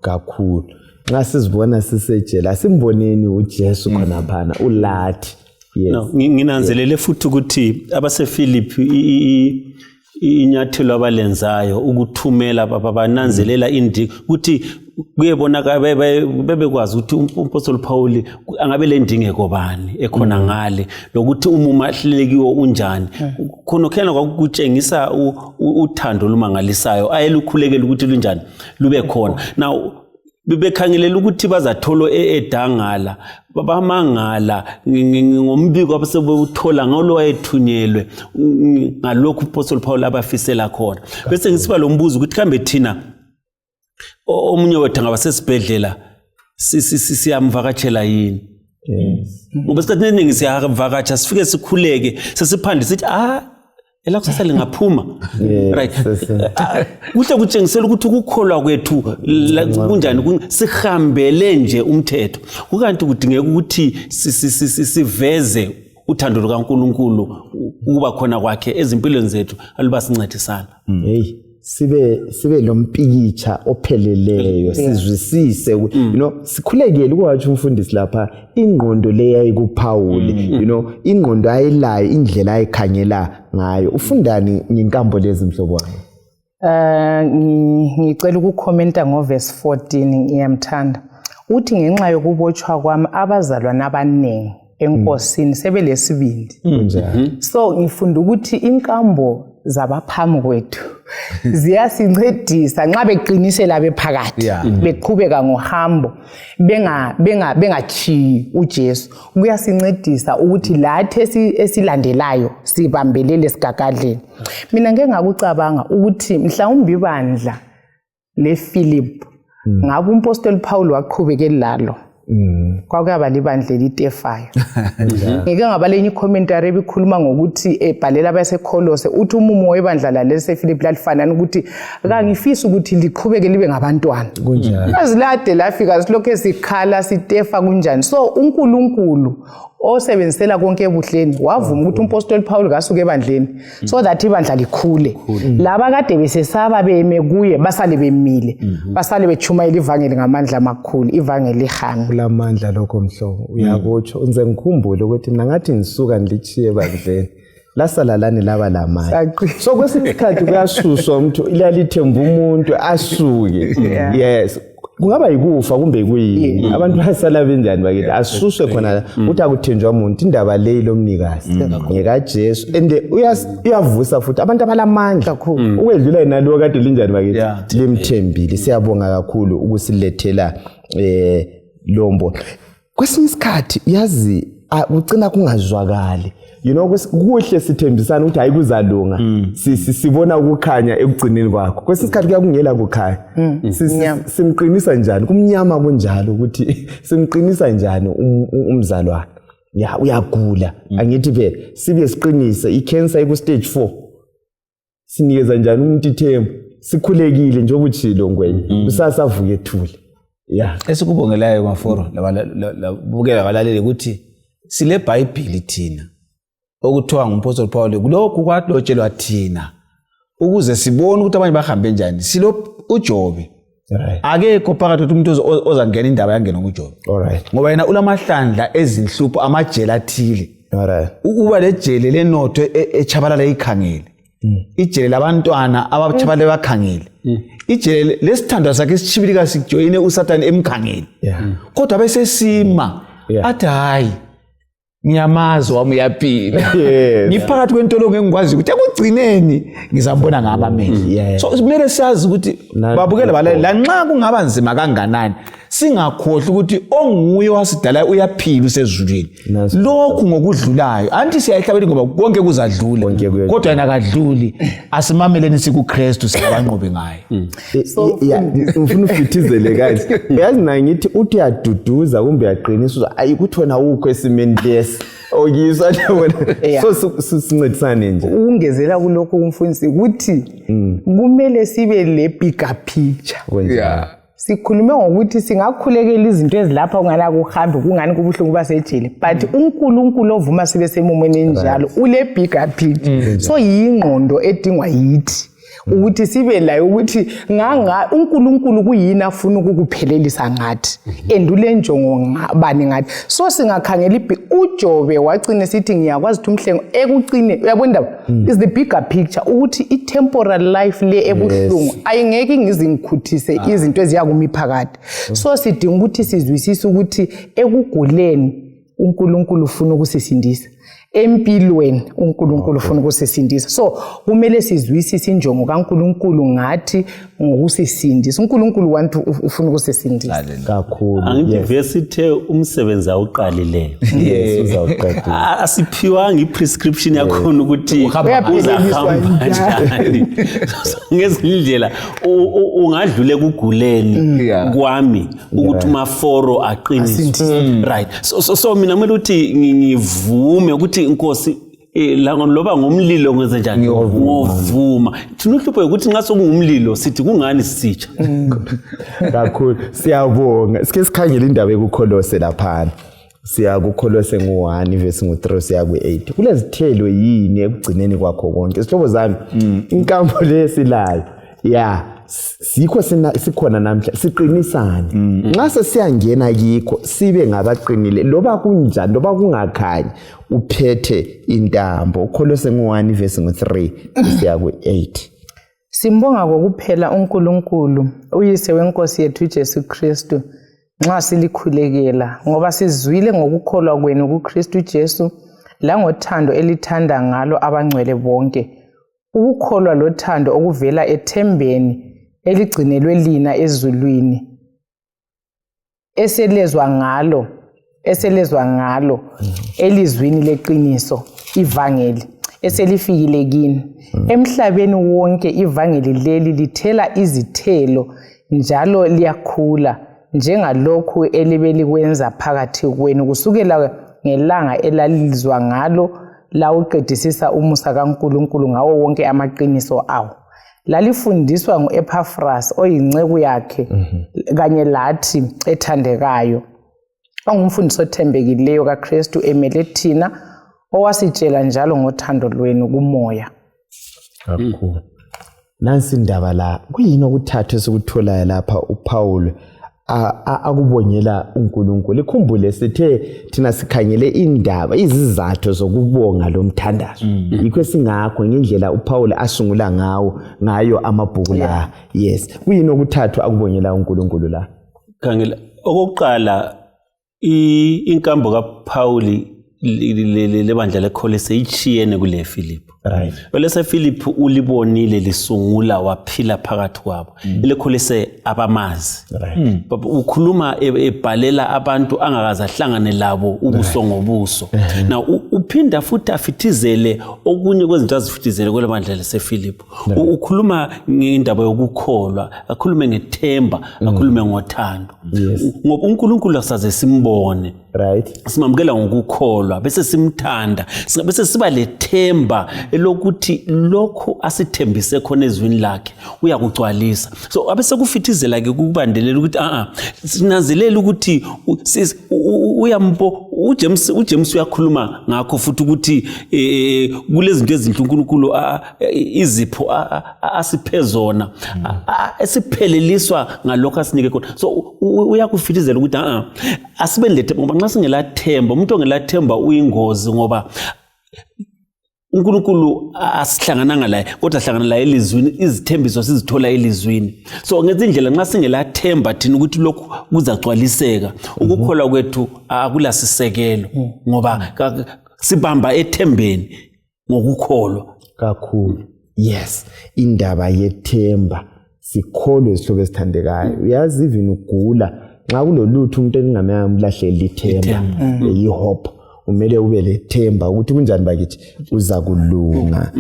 kakhulu nxa sizibona sisejele asimboneni uJesu khona phana ulathi yes no nginanzelele futhi ukuthi abaseFilipi inyathelo abalenzayo ukuthumela bananzelela indiki ukuthi kuyebonaka bebekwazi ukuthi umpostoli Paul angabe lendingeko bani ekhona ngale lokuthi umuma ahlelekiwe unjani khona khona kwakutshengisa uthando lumangalisayo ayelukhulekela ukuthi lunjani lube khona now bebekhangelela ukuthi bazatholo edangala babamangala ngombiko abasebewuthola ngalo wayethunyelwe ngalokhu uPaul Paul abafisela khona bese ngisiba lo mbuzo ukuthi kambe thina omunye wethu ngabasesibhedlela siyamvakatshela yini ngoba isikhathi esiningi siyavakatsha sifike sikhuleke sesiphandle sithi elakusasa lingaphuma right kuhle kutshengisela ukuthi ukukholwa kwethu kunjani sihambele nje umthetho kukanti kudingeka ukuthi siveze uthando lukaNkulunkulu ukuba khona kwakhe ezimpilweni zethu alubasincedisana hey sibe lompikitsha opheleleyo sizwisise sikhulekele ukwathi umfundisi lapha ingqondo leyayi kuPaul ingqondo ayilayo indlela ayikhangela ngayo ufundani ngenkambo lezi mhlobo wami ngicela ukukhomenta ngoverse 14 ngiyamthanda uthi ngenxa yokubotshwa kwami abazalwana abaningi enkosini sebelesibindi so ngifunda ukuthi inkambo zabaphambi kwethu ziyasincedisa nxa beqinisela bephakathi beqhubeka ngohambo bengachiyi uJesu kuyasincedisa ukuthi lathi esilandelayo sibambelele sigagadleni mina ngeke ngakucabanga ukuthi mhlawumbe ibandla leFilip ngabe umpostoli Paul waqhubekela lalo kwakuyaba libandla litefayo ngeke ngabalenye icommentary ebikhuluma ngokuthi ebhalela abaseKolose uthi umumo webandla laleseFilipi lalifanana ukuthi akangifisi ukuthi liqhubeke libe ngabantwana kunjani azilade lafika silokho sikhala sitefa kunjani so uNkulunkulu osebenzisela konke ebuhleni wavuma ukuthi umpostoli Paul kasuke ebandleni so that ibandla likhule laba kade besesaba beme kuye basale bemile basale bechumayela ivangeli ngamandla amakhulu ivangeli lihambe kulamandla lokho mhlobo uyakutsho unze ngikhumbule ukuthi mina ngathi ngisuka ngilichiye ebandleni lasala lani laba lamandla so kwesinye isikhathi kuyasuswa umuntu ilalithemba umuntu asuke yes kungaba yikufa kumbe kuyini abantu basala benjani bakithi asuswe khona uthi akuthenjwa umuntu indaba leyi lomnikazi ngekaJesu and uyavusa futhi abantu abalamandla kakhulu ukwedlula inalo kade linjani bakithi limthembile siyabonga kakhulu ukusilethela lombo kwesinye isikhathi yazi ucina kungazwakali kuhle sithembisana ukuthi hayi kuzalunga sibona ukukhanya ekugcineni kwakho kwesinye isikhathi kuyakungela kukhanya simqinisa njani kumnyama kunjalo ukuthi simqinisa njani umzalwane uyagula angithi phela sibe siqinise icancer iku stage 4 sinikeza njani umuntu ithemba sikhulekile njengoba utshilo ngwenye usasavuka ethule esikubongelayo maforo labukela balalele ukuthi sile bible thina okuthiwa ngumpostoli Paul kulokhu kwalotshelwa thina ukuze sibone ukuthi abanye bahambe njani silo uJobe akekho phakathi umuntu ozangena indaba yangena ngoJobe ngoba yena ulamahlandla ezinhlupho amajele athile ukuba lejele lenotho echabalala ikhangele ijele labantwana abachabalala bakhangele ijele lesithandwa sakhe sichibilika sijoyine uSathane emkhangele kodwa bese sima athi hayi ngiyamazi wami uyaphila Yes. ngiphakathi kwentolongo engikwazi ukuthi ekugcineni ngizambona ngabameli Yeah. so kumele siyazi ukuthi babukele balaleli la nxa kungaba nzima kanganani singakhohlwa ukuthi onguye wasidala uyaphila usezulwini Nasi. lokhu ngokudlulayo anti siyayihlabela ngoba konke kuzadlula Konke kuyadlula. kodwa yena kadluli asimameleni sikuKristu siyabanqobe ngaye Ufuna ufithizele kahle. Uyazi na ngithi uthi uyaduduza kumbe uyaqinisa ayikuthi wena ukho esimeni lesi. Okizwa yabona. So sincedisane nje. Ukungezela kulokho kumfundisi ukuthi kumele sibe le bigger picture. Kwenza. Sikhulume ngokuthi singakhulekela izinto ezilapha ungala kuhambe kungani kubuhlungu basejele but uNkulunkulu ovuma sibe semumweni enjalo ule bigger picture so yingqondo edingwa yithi ukuthi sibe layo ukuthi uNkulunkulu kuyini afuna ukukuphelelisa ngathi endule njongo bani ngathi so singakhangela uJobe wagcina sithi ngiyakwazi ukuthi umhlengo ekucine uyabona is the bigger picture ukuthi itemporal life le ebuhlungu ayingeke ngizingikhuthise izinto eziyakumi phakathi so sidinga ukuthi sizwisise ukuthi ekuguleni uNkulunkulu ufuna ukusisindisa empilweni uNkulunkulu ufuna ukusisindisa so kumele sizwisise injongo kaNkulunkulu ngathi ngokusisindisa uNkulunkulu wantu ufuna ukusisindisa Kakhulu. Angiversity umsebenzi awuqalileyo Yes, uzawuqeda. asiphiwanga iprescription yakhona ukuthi uzahamba kanjani ngezindlela ungadlule kuguleni kwami ukuthi maforo aqinise right so mina kumele ukuthi ngivume ukuthi inkosi loba ngomlilo ngenze njani ngovuma thina uhlupho ukuthi nxa sokungumlilo sithi kungani sisitsha Kakhulu. Siyabonga. Sike sikhangele indaba ekuKolose lapha. Siya kuKolose ngo1 verse ngo3 siya ku8. Kulezithelo yini ekugcineni kwakho konke? Sihlobo zami, inkambo lesilayo. Sikho sikhona namhla siqinisane. Nxa sesiyangena kikho sibe ngabaqinile loba kunjani loba kungakhanyi uphethe intambo. uKolose ngo1 verse ngo3 siya ku8. Simbonga kokuphela uNkulunkulu uyise wenkosi yethu uJesu Kristu nxa silikhulekela ngoba sizwile ngokukholwa kwenu kuKristu Jesu la ngothando elithanda ngalo abangcwele bonke ukukholwa lothando okuvela ethembeni eligcinelwe lina ezulwini eselezwa ngalo elizwini leqiniso ivangeli eselifikile kini emhlabeni wonke ivangeli leli lithela izithelo njalo liyakhula njengalokhu elibelikwenza phakathi kwenu kusukela ngelanga elalizwa ngalo lawuqedisisa umusa kaNkulunkulu ngawo wonke amaqiniso awo lalifundiswa nguEpaphras oyinceku yakhe kanye lathi ethandekayo ongumfundisi othembekileyo kaKristu emele thina owasitshela njalo ngothando lwenu kumoya. Kakhulu. Nansi indaba la kuyini okuthathu esikuthola lapha uPaul akubongela uNkulunkulu. Ikhumbule sithe thina sikhangele indaba izizathu zokubonga lo mthandazo. Yikho singakho ngendlela uPaul asungula ngayo amabhuku la. Yes. Kuyini okuthathu akubongela uNkulunkulu la? Khangela okokuqala inkambo kaPaul lebandla leKolose ichiyene kule Philip. Right. Olese Philip ulibonile lisungula waphila phakathi kwabo. LeKolose abamazi. Right. Ukhuluma ebhalela abantu angakaza hlangane labo ubuso ngobuso. Now uphinda futhi afithizele okunye kwezinto azifithizele kwele bandla leSephilip. Ukhuluma ngendaba yokukholwa, akhulume ngethemba, akhulume ngothando. Ngoba uNkulunkulu asaze simbone. Right. Simamukela ngokukholwa bese simthanda bese siba lethemba elokuthi lokho asithembise khona ezwini lakhe uyakugcwalisa so abese kufithizela ke kubandelela ukuthi sinanzelela ukuthi uyambo uJames uyakhuluma ngakho futhi ukuthi kulezinto ezinhle uNkulunkulu izipho asiphezona esipheleliswa ngalokho asinike khona so uyakufithizela ukuthi asibe lethemba ngoba nxa singelathemba umuntu ongelathemba uyingozi ngoba uNkulunkulu asihlangananga la kodwa hlangana la elizwini izithembiso sizithola elizwini so ngenze indlela nxa singelathemba thina ukuthi lokhu kuzacwaliseka ukukholwa kwethu akulasisekelo ngoba sibamba ethembeni ngokukholwa kakhulu. Yes, indaba yethemba sikholwe izihlobo ezithandekayo. Uyazi even ugula nxa kulolutho umuntu engamlahleli ithemba yihope. Umele ube lethemba ukuthi kunjani bakithi uza kulunga.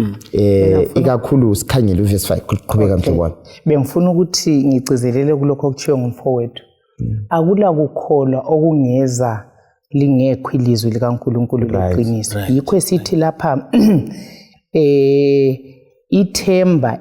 Ikakhulu sikhangele uverse 5 kuqhubeka mhlobo wami. Bengifuna ukuthi ngicizelele kulokho okuthiwe ngumfowethu. Akula kukholwa okungeza lingekho ilizwi likaNkulunkulu leqiniso. Yikho esithi lapha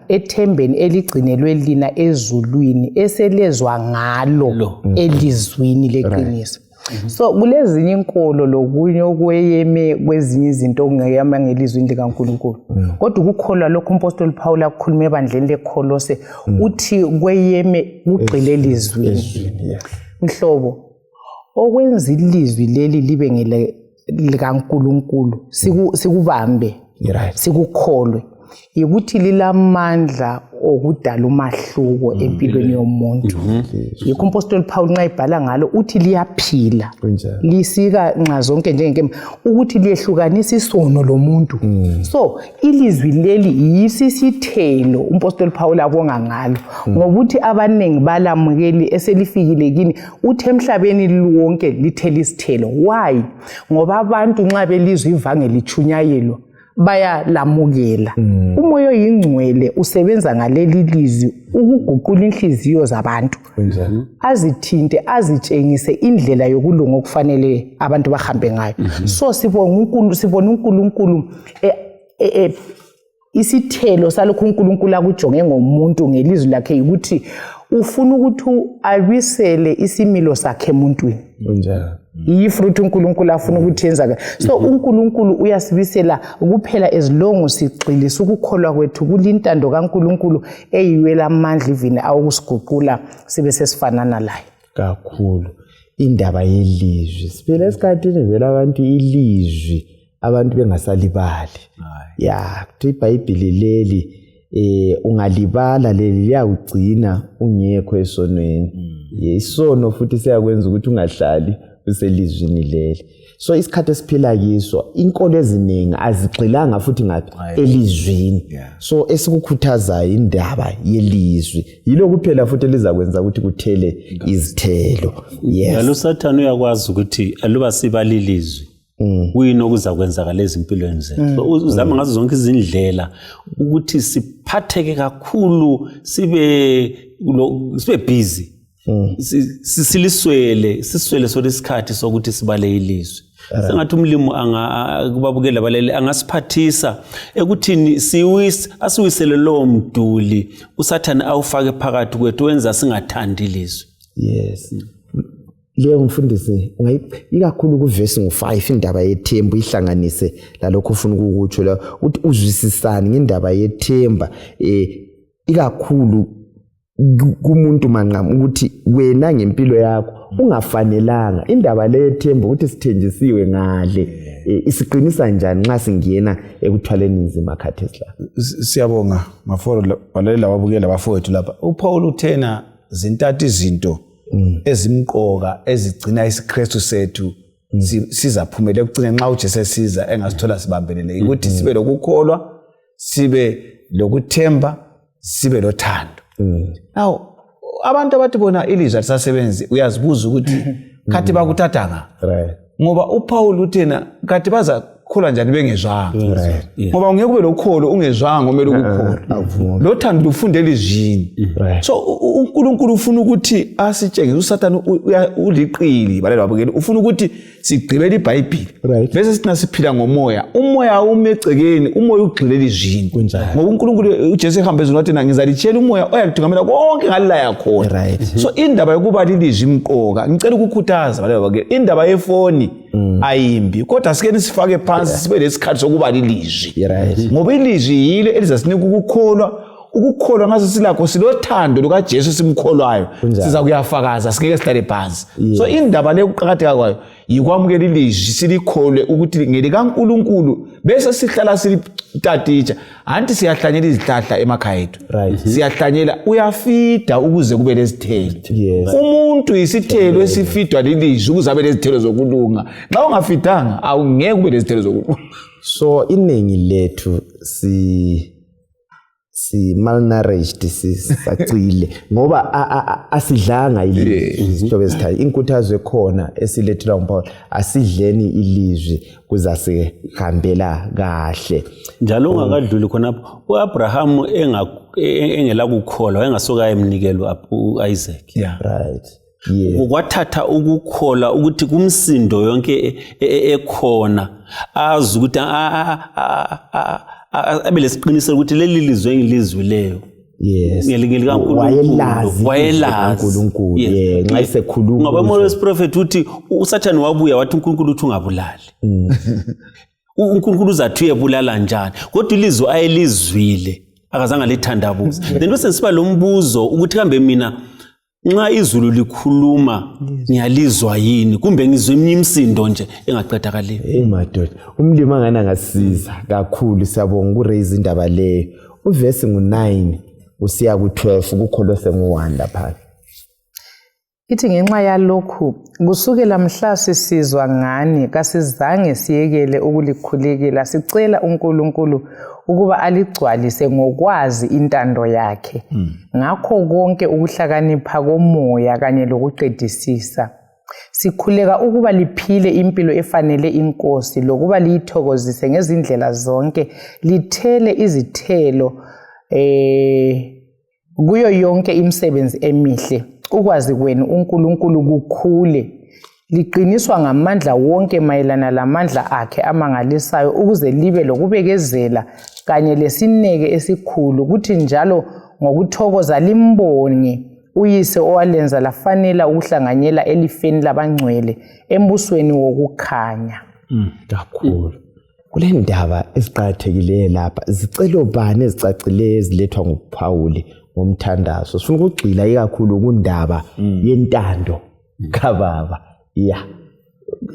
ethembeni eligcinelwe lina ezulwini eselezwa ngalo elizwini leqiniso. So kulezinye inkolo lokunye okweyeme kwezinye izinto okungeyama ngelizwini likaNkulunkulu. Kodwa ukukholwa lokho umpostoli Paul akukhuluma ebandleni leKolose uthi kweyeme kugxile elizwini. Mhlobo okwenza ilizwi leli libe likaNkulunkulu sikubambe sikukholwe ukuthi lilamandla okudala umahluko empilweni yomuntu. Yikho umpostoli Paul nxa ibhala ngalo uthi liyaphila lisika nxa zonke njengenkemba ukuthi liyehlukanisa isono lomuntu. So ilizwi leli yisisithelo umpostoli Paul abonga ngalo ngokuthi abanengi balamukeli eselifikile kini uthi emhlabeni lonke lithela isithelo. Why? Ngoba abantu nxa belizwe ivangeli lichunyayelwa bayalamukela. Umoya oyingcwele usebenza ngaleli lizwi ukuguqula inhliziyo zabantu azithinte azitshengise indlela yokulunga okufanele abantu bahambe ngayo. So sibona uNkulunkulu isithelo salokho uNkulunkulu akujonge ngomuntu ngelizwi lakhe ukuthi ufuna ukuthi abisele isimilo sakhe emuntwini. Yifruit uNkulunkulu afuna ukuthi yenza. So uNkulunkulu uyasibisela kuphela ezilongo sigxilisa ukukholwa kwethu kulintando kaNkulunkulu eyiwela amandla ivini awukusiguqula sibe sesifanana laye. Kakhulu indaba yelizwi siphela esikhathini vela abantu ilizwi abantu bengasalibali. Kuthi iBhayibheli leli ungalibala leli liyawugcina ungekho esonweni. Isono futhi siyakwenza ukuthi ungahlali uselizwini leli. So isikhathi esiphila kiso inkolo eziningi azigxilanga futhi ngathi elizwini. So esikukhuthaza indaba yelizwi yilo kuphela futhi elizakwenza ukuthi kuthele izithelo. Yalo Satan uyakwazi ukuthi aluba sibali ilizwi kuyini okuzakwenzakala ezimpilweni zethu. So uzama ngazo zonke izindlela ukuthi siphatheke kakhulu sibe busy. Siswele solesikhathi sokuthi sibale ilizwi. Sengathi umlimo kubabukela abaleli angasiphathisa ekuthini asiwisele lo mduli uSathane awufake phakathi kwethu wenza singathandi ilizwi. Yes. Leyo mfundisi ikakhulu kuverse ngo5 indaba yethemba ihlanganise lalokho ufuna ukukutsho la uthi uzwisisani ngendaba yethemba ikakhulu kumuntu manqamu ukuthi wena ngempilo yakho ungafanelanga indaba lethemba ukuthi sithenjisiwe ngale isiqinisa njani nxa singena ekuthwaleni inzima khathesi la. Siyabonga mafolo balela wabukela bafowethu lapha. uPaul uthena zintathu izinto ezimqoka ezigcina isiKristu sethu sizaphumela ekugcina nxa uJesu esiza engasithola sibambelele ukuthi sibe lokukholwa sibe lokuthemba sibe lothando. Now abantu abathi bona ilizwi alisasebenzi uyazibuza ukuthi khathi bakuthatha ngoba uPaul uthena khathi bazakholwa njani bengezwanga. Ngoba ungeke ube lokholo ungezwanga omele ukukholwa. Lothando lufundela izwini. So uNkulunkulu ufuna ukuthi asitshengise uSathane uliqili balela babukeli ufuna ukuthi sigcibele iBhayibheli bese sina siphila ngomoya. Umoya umegcekeni umoya ugxilela izwini. Ngoba uNkulunkulu uJesu ehambe ezweni wathi ngizalitshela umoya oyalithukamela konke ngalilaya khona. So indaba yokuba lilizwi imqoka ngicela ukukhuthaza balela babukeli indaba yefoni ayimbi kodwa sike nisifake phansi sibe lesikhathi sokuba lilizwi. Ngoba ilizwi yile elizasinika ukukholwa ukukholwa ngaso silakho silothando lukaJesu simkholwayo siza kuyafakaza singeke sihlale phansi so indaba le ukuqhakatheka kwayo yikwamukela ilizwi silikholwe ukuthi ngelikaNkulunkulu bese sihlala silitaticha anti siyahlanyela izihlahla emakhaya ethu siyahlanyela uyafida ukuze kube lezithelo umuntu isithelo esifidwa lilizwi ukuze abe lezithelo zokulunga nxa ungafidanga awungeke kube lezithelo zokulunga so iningi lethu si malnourished sisacile ngoba asidlanga ilizwi izihlobo ezithathu inkuthazo ekhona esilethela uMpaul asidleni ilizwi kuzasihambela kahle njalo ungakadluli khonapho uAbraham engela kukholwa wayengasoka emnikelo uIsaac right kwathatha ukukholwa ukuthi kumsindo yonke ekhona azi ukuthi abe lesiqiniselo ukuthi leli lizwe engilizwileyo wayelazi uNkulunkulu nxa isekhuluma ngoba Moses prophet uthi uSathane wabuya wathi uNkulunkulu uthi ungabulali uNkulunkulu uzathi uyebulala njani kodwa ilizwi ayelizwile akazange lithandabuza then bese siba lombuzo ukuthi kambe mina nxa izulu likhuluma ngiyalizwa yini kumbe ngizwe imisindo nje engaqedakaliyo madoda umlimi angana angasiza kakhulu siyabonga ukuraise indaba leyo uverse ngu9 usiya ku12 kuKolose ngu1 lapha ithi ngenxa yalokhu kusukela mhla sisizwa ngani kasizange siyekele ukulikhulekela sicela uNkulunkulu ukuba aligcwalise ngokwazi intando yakhe ngakho konke ukuhlakanipha komoya kanye lokuqedisisa sikhuleka ukuba liphile impilo efanele inkosi lokuba liyithokozise ngezindlela zonke lithele izithelo kuyo yonke imisebenzi emihle ukwazi kwenu uNkulunkulu kukhule liqiniswa ngamandla wonke mayelana lamandla akhe amangalisayo ukuze libe lokubekezela kanye lesineke esikhulu ukuthi njalo ngokuthokoza limbonge uyise owalenza lafanela ukuhlanganyela elifeni labangcwele embusweni wokukhanya kakhulu kule ndaba eziqhathekile lapha zicelo bani ezicacileyo ezilethwa nguPaul ngomthandazo sifuna ukugxila ikakhulu kundaba yentando kaBaba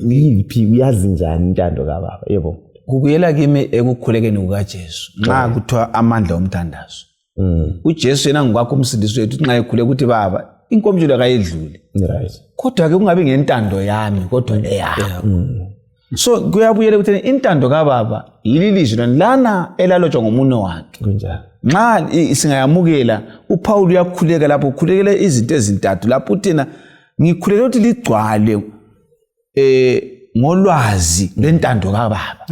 yiphi uyazi njani intando kaBaba yebo kubuyela kimi ekukhulekeni kukaJesu nxa kuthiwa amandla omthandazo uJesu yena ngokwakho umsindisi wethu nxa ekhule ukuthi baba inkomjulo kayedluli right kodwa ke kungabe ngentando yami kodwa eyakho so kuyabuyela ukuthi intando kaBaba yililizwi lana elalotshwa ngomuno wakhe kunjani nxa singayamukela uPaul uyakhuleka lapho ukhulekela izinto ezintathu lapho uthina ngikhulekela ukuthi ligcwale ngolwazi lentando kaBaba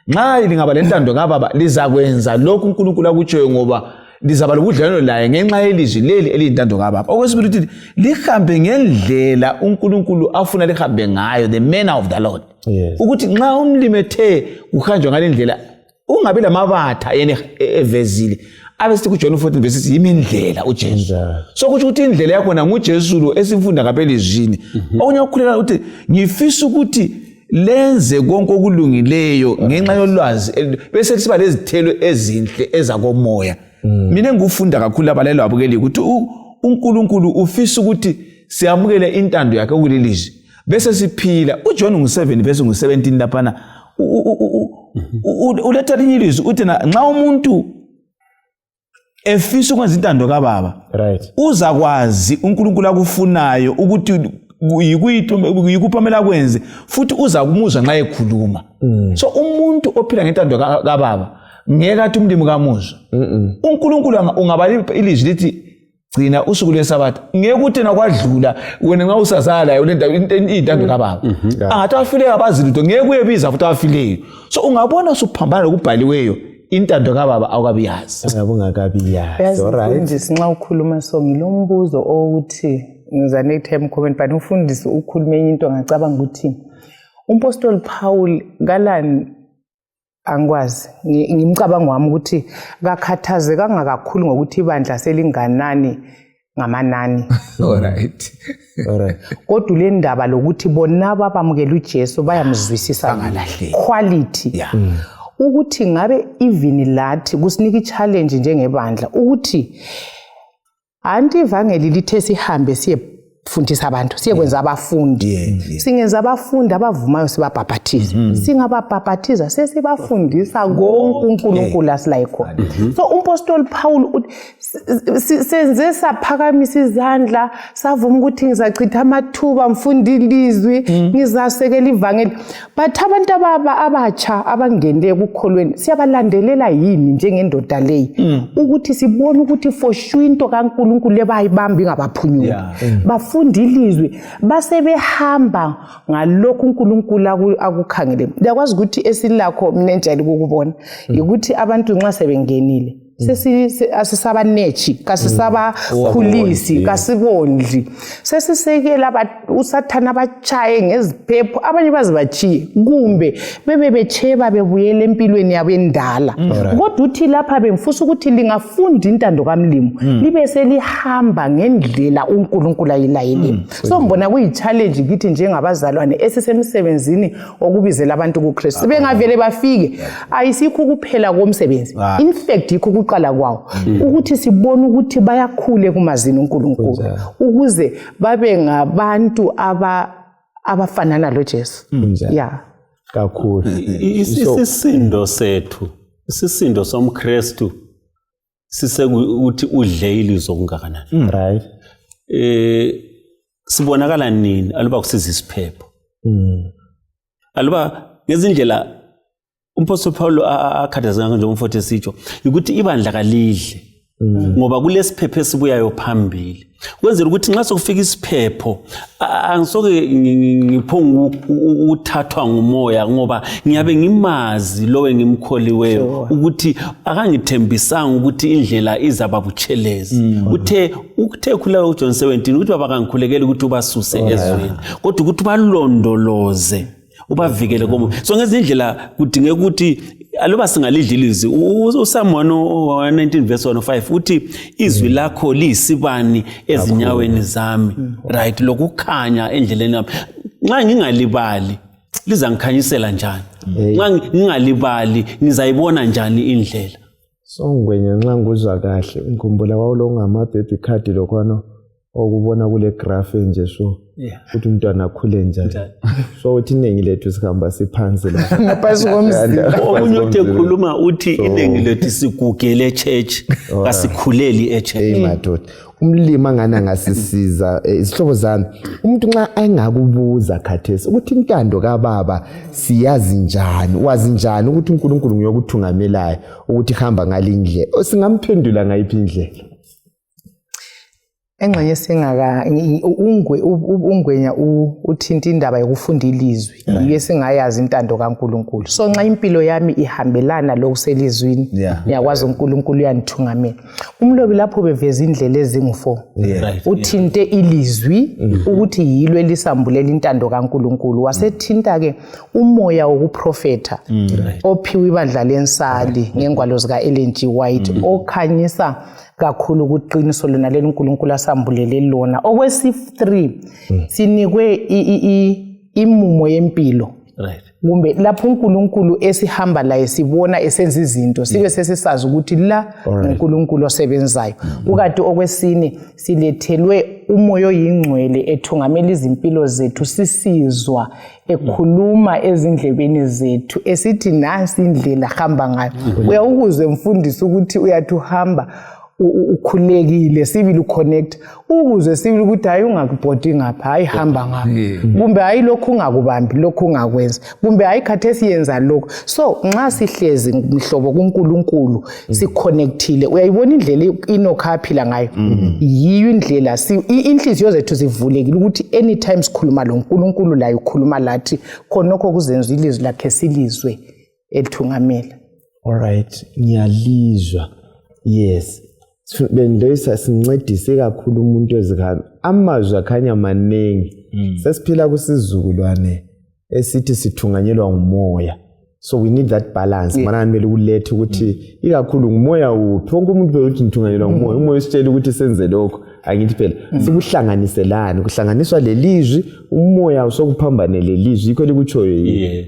nxa lingaba lentando kaBaba lizakwenza lokhu uNkulunkulu akutshoyo ngoba lizaba lokudlelana laye ngenxa yelizwi leli eliyintando kaBaba okwesibili ukuthi lihambe ngendlela uNkulunkulu afuna lihambe ngayo the manner of the Lord ukuthi nxa umlimi ethe uhanjwa ngalendlela ungabe lamabatha yena evezile abesithi kuJohn 14 verse yimi indlela uJesu so kuthi ukuthi indlela yakho na nguJesu lo esifunda ngapelizwini okunye ukukhuleka ukuthi ngifisa ukuthi lenze konke okulungileyo ngenxa yolwazi bese siba lezithelo ezinhle ezakomoya mina ngifunda kakhulu abalelo abukeli ukuthi uNkulunkulu ufisa ukuthi siyamukele intando yakhe okulilizwi bese siphila uJohn 7 verse 17 lapha uletha linyilizwi uthi nxa umuntu efisa ukwenza intando kaBaba right uzakwazi uNkulunkulu akufunayo ukuthi yikuphamela kwenze futhi uza kumuzwa nxa ekhuluma so umuntu ophila ngentando kaBaba ngeke athi umlimi kamuzwa uNkulunkulu ungaba ilizwi lithi gcina usuku lweSabatha ngeke uthi nakwadlula wena nxa usazala ulenda intando kaBaba angathi afile abazilutho ngeke uyebiza futhi afileyo so ungabona usuphambana lokubhaliweyo intando kaBaba awukabiyazi ngabungakabiyazi alright nxa ukhuluma so ngilombuzo ukuthi ngiza ne-time comment but umfundisi ukhulume into ngacabanga ukuthi umpostoli Paul galani angikwazi ngimcabango wami ukuthi akakhathazekanga kakhulu ngokuthi ibandla selinganani ngamanani alright kodwa le ndaba lokuthi bona babamukela uJesu bayamzwisisa ngalahle quality ukuthi ngabe even lathi kusinika i-challenge njengebandla ukuthi anti ivangeli lithe sihambe siyefundisa abantu siyekwenza abafundi singenza abafundi abavumayo sibabhabhathize singababhabhathiza sesibafundisa konke uNkulunkulu asila khona so umpostoli Paul senze saphakamisa izandla savuma ukuthi ngizachitha amathuba mfundi ilizwi ngizasekela ivangeli but abantu abatsha abangenele ukukholweni siyabalandelela yini njengendoda leyi ukuthi sibone ukuthi for sure into kaNkulunkulu lebayibamba ingabaphunyuki bafunda ilizwi basebehamba ngalokho uNkulunkulu akukhangele yakwazi ukuthi esilakho mnenjali ukubona ukuthi abantu nxa sebengenile asisabanechi kasisabakhulisi kasibondli sesisekela usathana abachaye ngeziphepho abanye bazibachiye kumbe bebebecheba bebuyela empilweni yabo endala kodwa uthi lapha bemfusa ukuthi lingafunda intando kaMlimo libe selihamba ngendlela uNkulunkulu ayilayele so ngibona kuyi-challenge kithi njengabazalwane esisemsebenzini okubizela abantu kuKristu bengavele bafike ayisikho kuphela komsebenzi in fact ikho qala kwawo ukuthi sibone ukuthi bayakhule kumazini uNkulunkulu ukuze babe ngabantu abafanana lo Jesu kakhulu isisindo sethu isisindo somKristu sisekuthi udle ilizwi okungakanani right sibonakala nini aluba kusiza isiphepho aluba ngezindlela umpostoli Paulo akhathazeka nje umfowethu esitsho ukuthi ibandla kalidle ngoba kulesiphepho esibuyayo phambili kwenzela ukuthi nxa sokufika isiphepho angisoke ngiphonga ukuthathwa ngumoya ngoba ngiyabe ngimazi lowe ngimkholiweyo ukuthi akangithembisanga ukuthi indlela izaba butshelezi uthe khula uJohn 17 ukuthi baba kangikhulekele ukuthi ubasuse ezweni kodwa ukuthi balondoloze ubavikele komo so ngezindlela kudingeka ukuthi aluba singalidla ilizwi uSamuel 19 verse 105 uthi izwi lakho liyisibani ezinyaweni zami right lokukhanya endleleni yami nxa ngingalibali lizangikhanyisela njani nxa ngingalibali ngizayibona njani indlela so ngwenye nxa nguzwa kahle ngikhumbula kwalo ngama baby card lokhwana okubona kule graph nje so ukuthi umntwana akhule njani so uthi iningi lethu sikhamba siphansi la ngaphansi komzimba omunye uthekhuluma uthi iningi lethu sigugele church kasikhuleli echurch madoda umlimi angana ngasisiza isihlobo zami umuntu nxa engakubuza khathesi ukuthi intando kaBaba siyazi njani wazi njani ukuthi uNkulunkulu nguyokuthungamelayo ukuthi hamba ngalindlela singamphendula ngayiphi indlela engxenye singaka ungwenya uthinta indaba yokufunda ilizwi yiyo singayazi intando kaNkulunkulu so nxa impilo yami ihambelana lokuselizwini ngiyakwazi uNkulunkulu uyanithungamela umlobi lapho beveza indlela ezingu4 uthinte ilizwi ukuthi yilo elisambulela intando kaNkulunkulu wasethinta ke umoya wokuprofeta ophiwe ibandla lensali ngengwalo zika Ellen G. White okhanyisa kakhulu ukuqiniso lona leli uNkulunkulu asambulele lona okwesi3 sinikwe imumo yempilo kumbe lapho uNkulunkulu esihamba la esibona esenza izinto sibe sesisazi ukuthi la uNkulunkulu osebenzayo ukade okwesine silethelwe umoya oyingcwele ethungamela izimpilo zethu sisizwa ekhuluma ezindlebeni zethu esithi nansi indlela hamba ngayo uyawukuzwe mfundisi ukuthi uyathi uhamba ukhulekile sibili uconnect ukuze sibili ukuthi hayi ungakubhodi ngapha hayi hamba ngapha kumbe hayi lokhu ungakubambi lokhu ungakwenza kumbe hayi khathesi yenza lokho so nxa sihlezi mhlobo kuNkulunkulu siconnectile uyayibona indlela inokhaphila ngayo yiyo indlela inhliziyo zethu zivulekile ukuthi anytime sikhuluma lo uNkulunkulu la ukhuluma lathi khonokho kuzenza ilizwi lakhe silizwe elithungamela alright ngiyalizwa yes bendoyisa sincedise kakhulu umuntu ezikhambi amazwi akhanya manengi sesiphila kusizukulwane esithi sithunganyelwa ngumoya so we need that balance mana kumele ulethe ukuthi ikakhulu ngumoya uphi wonke umuntu beyothi ngithunganyelwa ngumoya umoya usitshela ukuthi senze lokho angithi phela sikuhlanganiselana kuhlanganiswa lelizwi umoya usokuphambanele lizwi ikho likutshoyo yini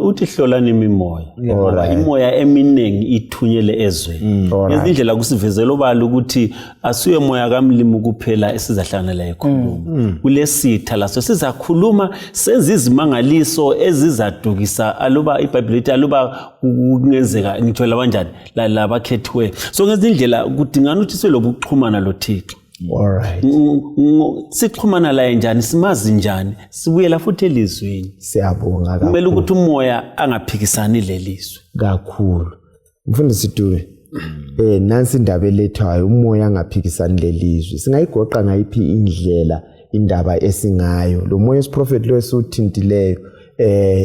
uthi hlolani imimoya ngoba imoya eminingi ithunyele ezweni ngezindlela kusivezela obala ukuthi asuye moya kamlimi kuphela esizahlangana ekhuluma kulesitha laso sizakhuluma sezizimangaliso ezizadukisa aluba iBhayibheli lithi aluba kungenzeka ngithola kanjani labakhethiwe so ngezindlela kudingana ukuthi silobuxhumana loThixo. Alright. Sixhumana la njani simazi njani sibuyela futhi elizweni siyabonga kakhulu kumele ukuthi umoya angaphikisani lelizwe kakhulu mfundisi Dube nansi indaba elethwayo umoya angaphikisani lelizwe singayigoqa ngayiphi indlela indaba esingayo lo moya wesiprophet lo esuthintileyo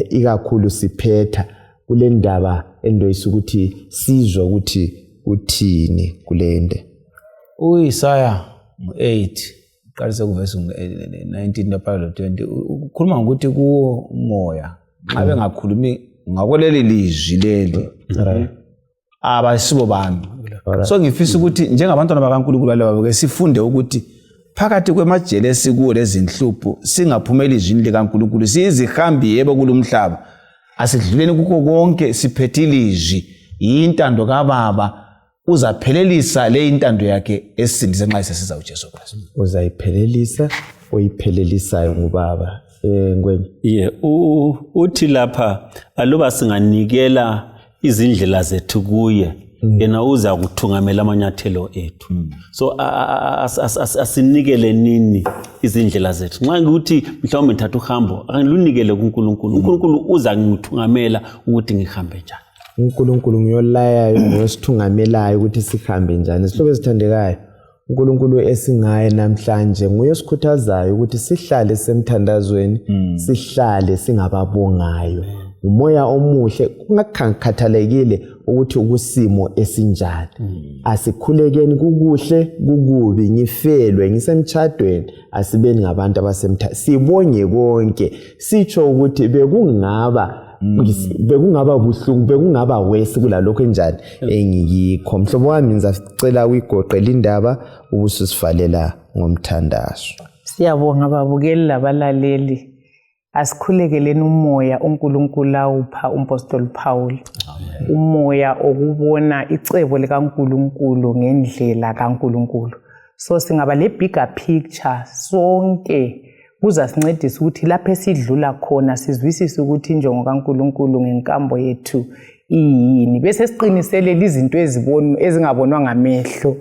ikakhulu siphetha kule ndaba endoyisa ukuthi sizwe ukuthi uthini kulende uIsaya 8 qalise kuvesi 19 lapha 20 ukhuluma ngokuthi kuwo umoya nxa bengakhulumi ngakoleli lizwi leli abasibo bami so ngifisa ukuthi njengabantwana bakaNkulunkulu laba ke sifunde ukuthi phakathi kwemajele esikuwo lezinhlupho singaphumeli izwini likaNkulunkulu sizihambi yebo kulomhlaba asidluleni kuko konke siphethe ilizwi intando kaBaba uzaphelelisa le intando yakhe esindise nxa isesiza uJesu Kristu uzayiphelelisa oyiphelelisaayo ngubaba Ngwenya uthi lapha aluba singanikela izindlela zethu kuye yena uza kuthungamela amanyathelo ethu so asinikele nini izindlela zethu nxa ukuthi mhlawumbe ngithatha uhambo angilunikele kuNkulunkulu uNkulunkulu uza ngithungamela ukuthi ngihambe njani uNkulunkulu ngiyolayayo ngiyosithungamelayo ukuthi sihambe njani sihlobo esithandekayo uNkulunkulu esingaye namhlanje nguye osikhuthazayo ukuthi sihlale semthandazweni sihlale singababongayo umoya omuhle kungakhathalekile ukuthi ukusimo esinjani asikhulekeni kukuhle kukubi ngifelwe ngisemtshadweni asibeni ngabantu abasemtha sibonge konke sitsho ukuthi bekungaba buhlungu bekungaba wesi kulalokho enjani engikho mhlobo wami ngizacela uyigoqela indaba ubusisivalela ngomthandazo siyabonga babukeli labalaleli asikhulekeleni umoya uNkulunkulu awupha umpostoli Paul umoya okubona icebo likaNkulunkulu ngendlela kaNkulunkulu so singaba le bigger picture sonke kuzasincedisa ukuthi lapho esidlula khona sizwisise ukuthi injongo kaNkulunkulu ngenkambo yethu iyini bese siqiniselela izinto ezingabonwa ngamehlo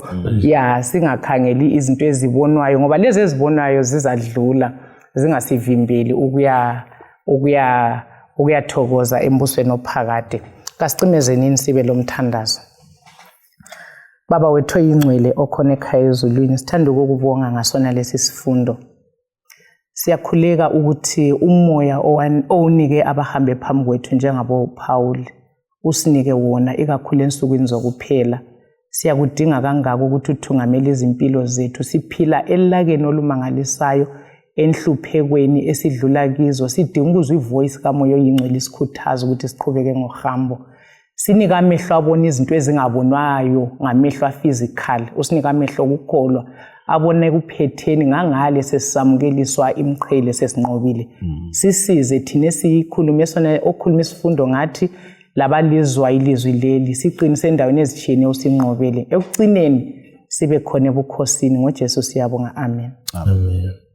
singakhangeli izinto ezibonwayo ngoba lezi ezibonwayo zizadlula zingasivimbeli ukuyathokoza embusweni ophakade kasicimezeni sibe lomthandazo Baba wethu oyingcwele okhona ekhaya ezulwini sithanda ukukubonga ngasona lesi sifundo siyakhuleka ukuthi umoya owunike abahambe phambi kwethu njengabo Paul usinike wona ikakhulu ensukwini zokuphela siyakudinga kangaka ukuthi uthungamele izimpilo zethu siphila elakeni olumangalisayo enhluphekweni esidlula kizo sidinga ukuzwa ivoice kamoya oyingcwele isikhuthaza ukuthi siqhubeke ngohambo sinika amehlo abona izinto ezingabonwayo ngamehlo physical usinika amehlo okukholwa abone kuphetheni ngangale sesisamukeliswa imqhele sesinqobile sisize thina esikhulume sona okhuluma isifundo ngathi labalizwa ilizwi leli siqinise endaweni ezithiyene usinqobele ekugcineni sibe khona ebukhosini ngoJesu siyabonga amen amen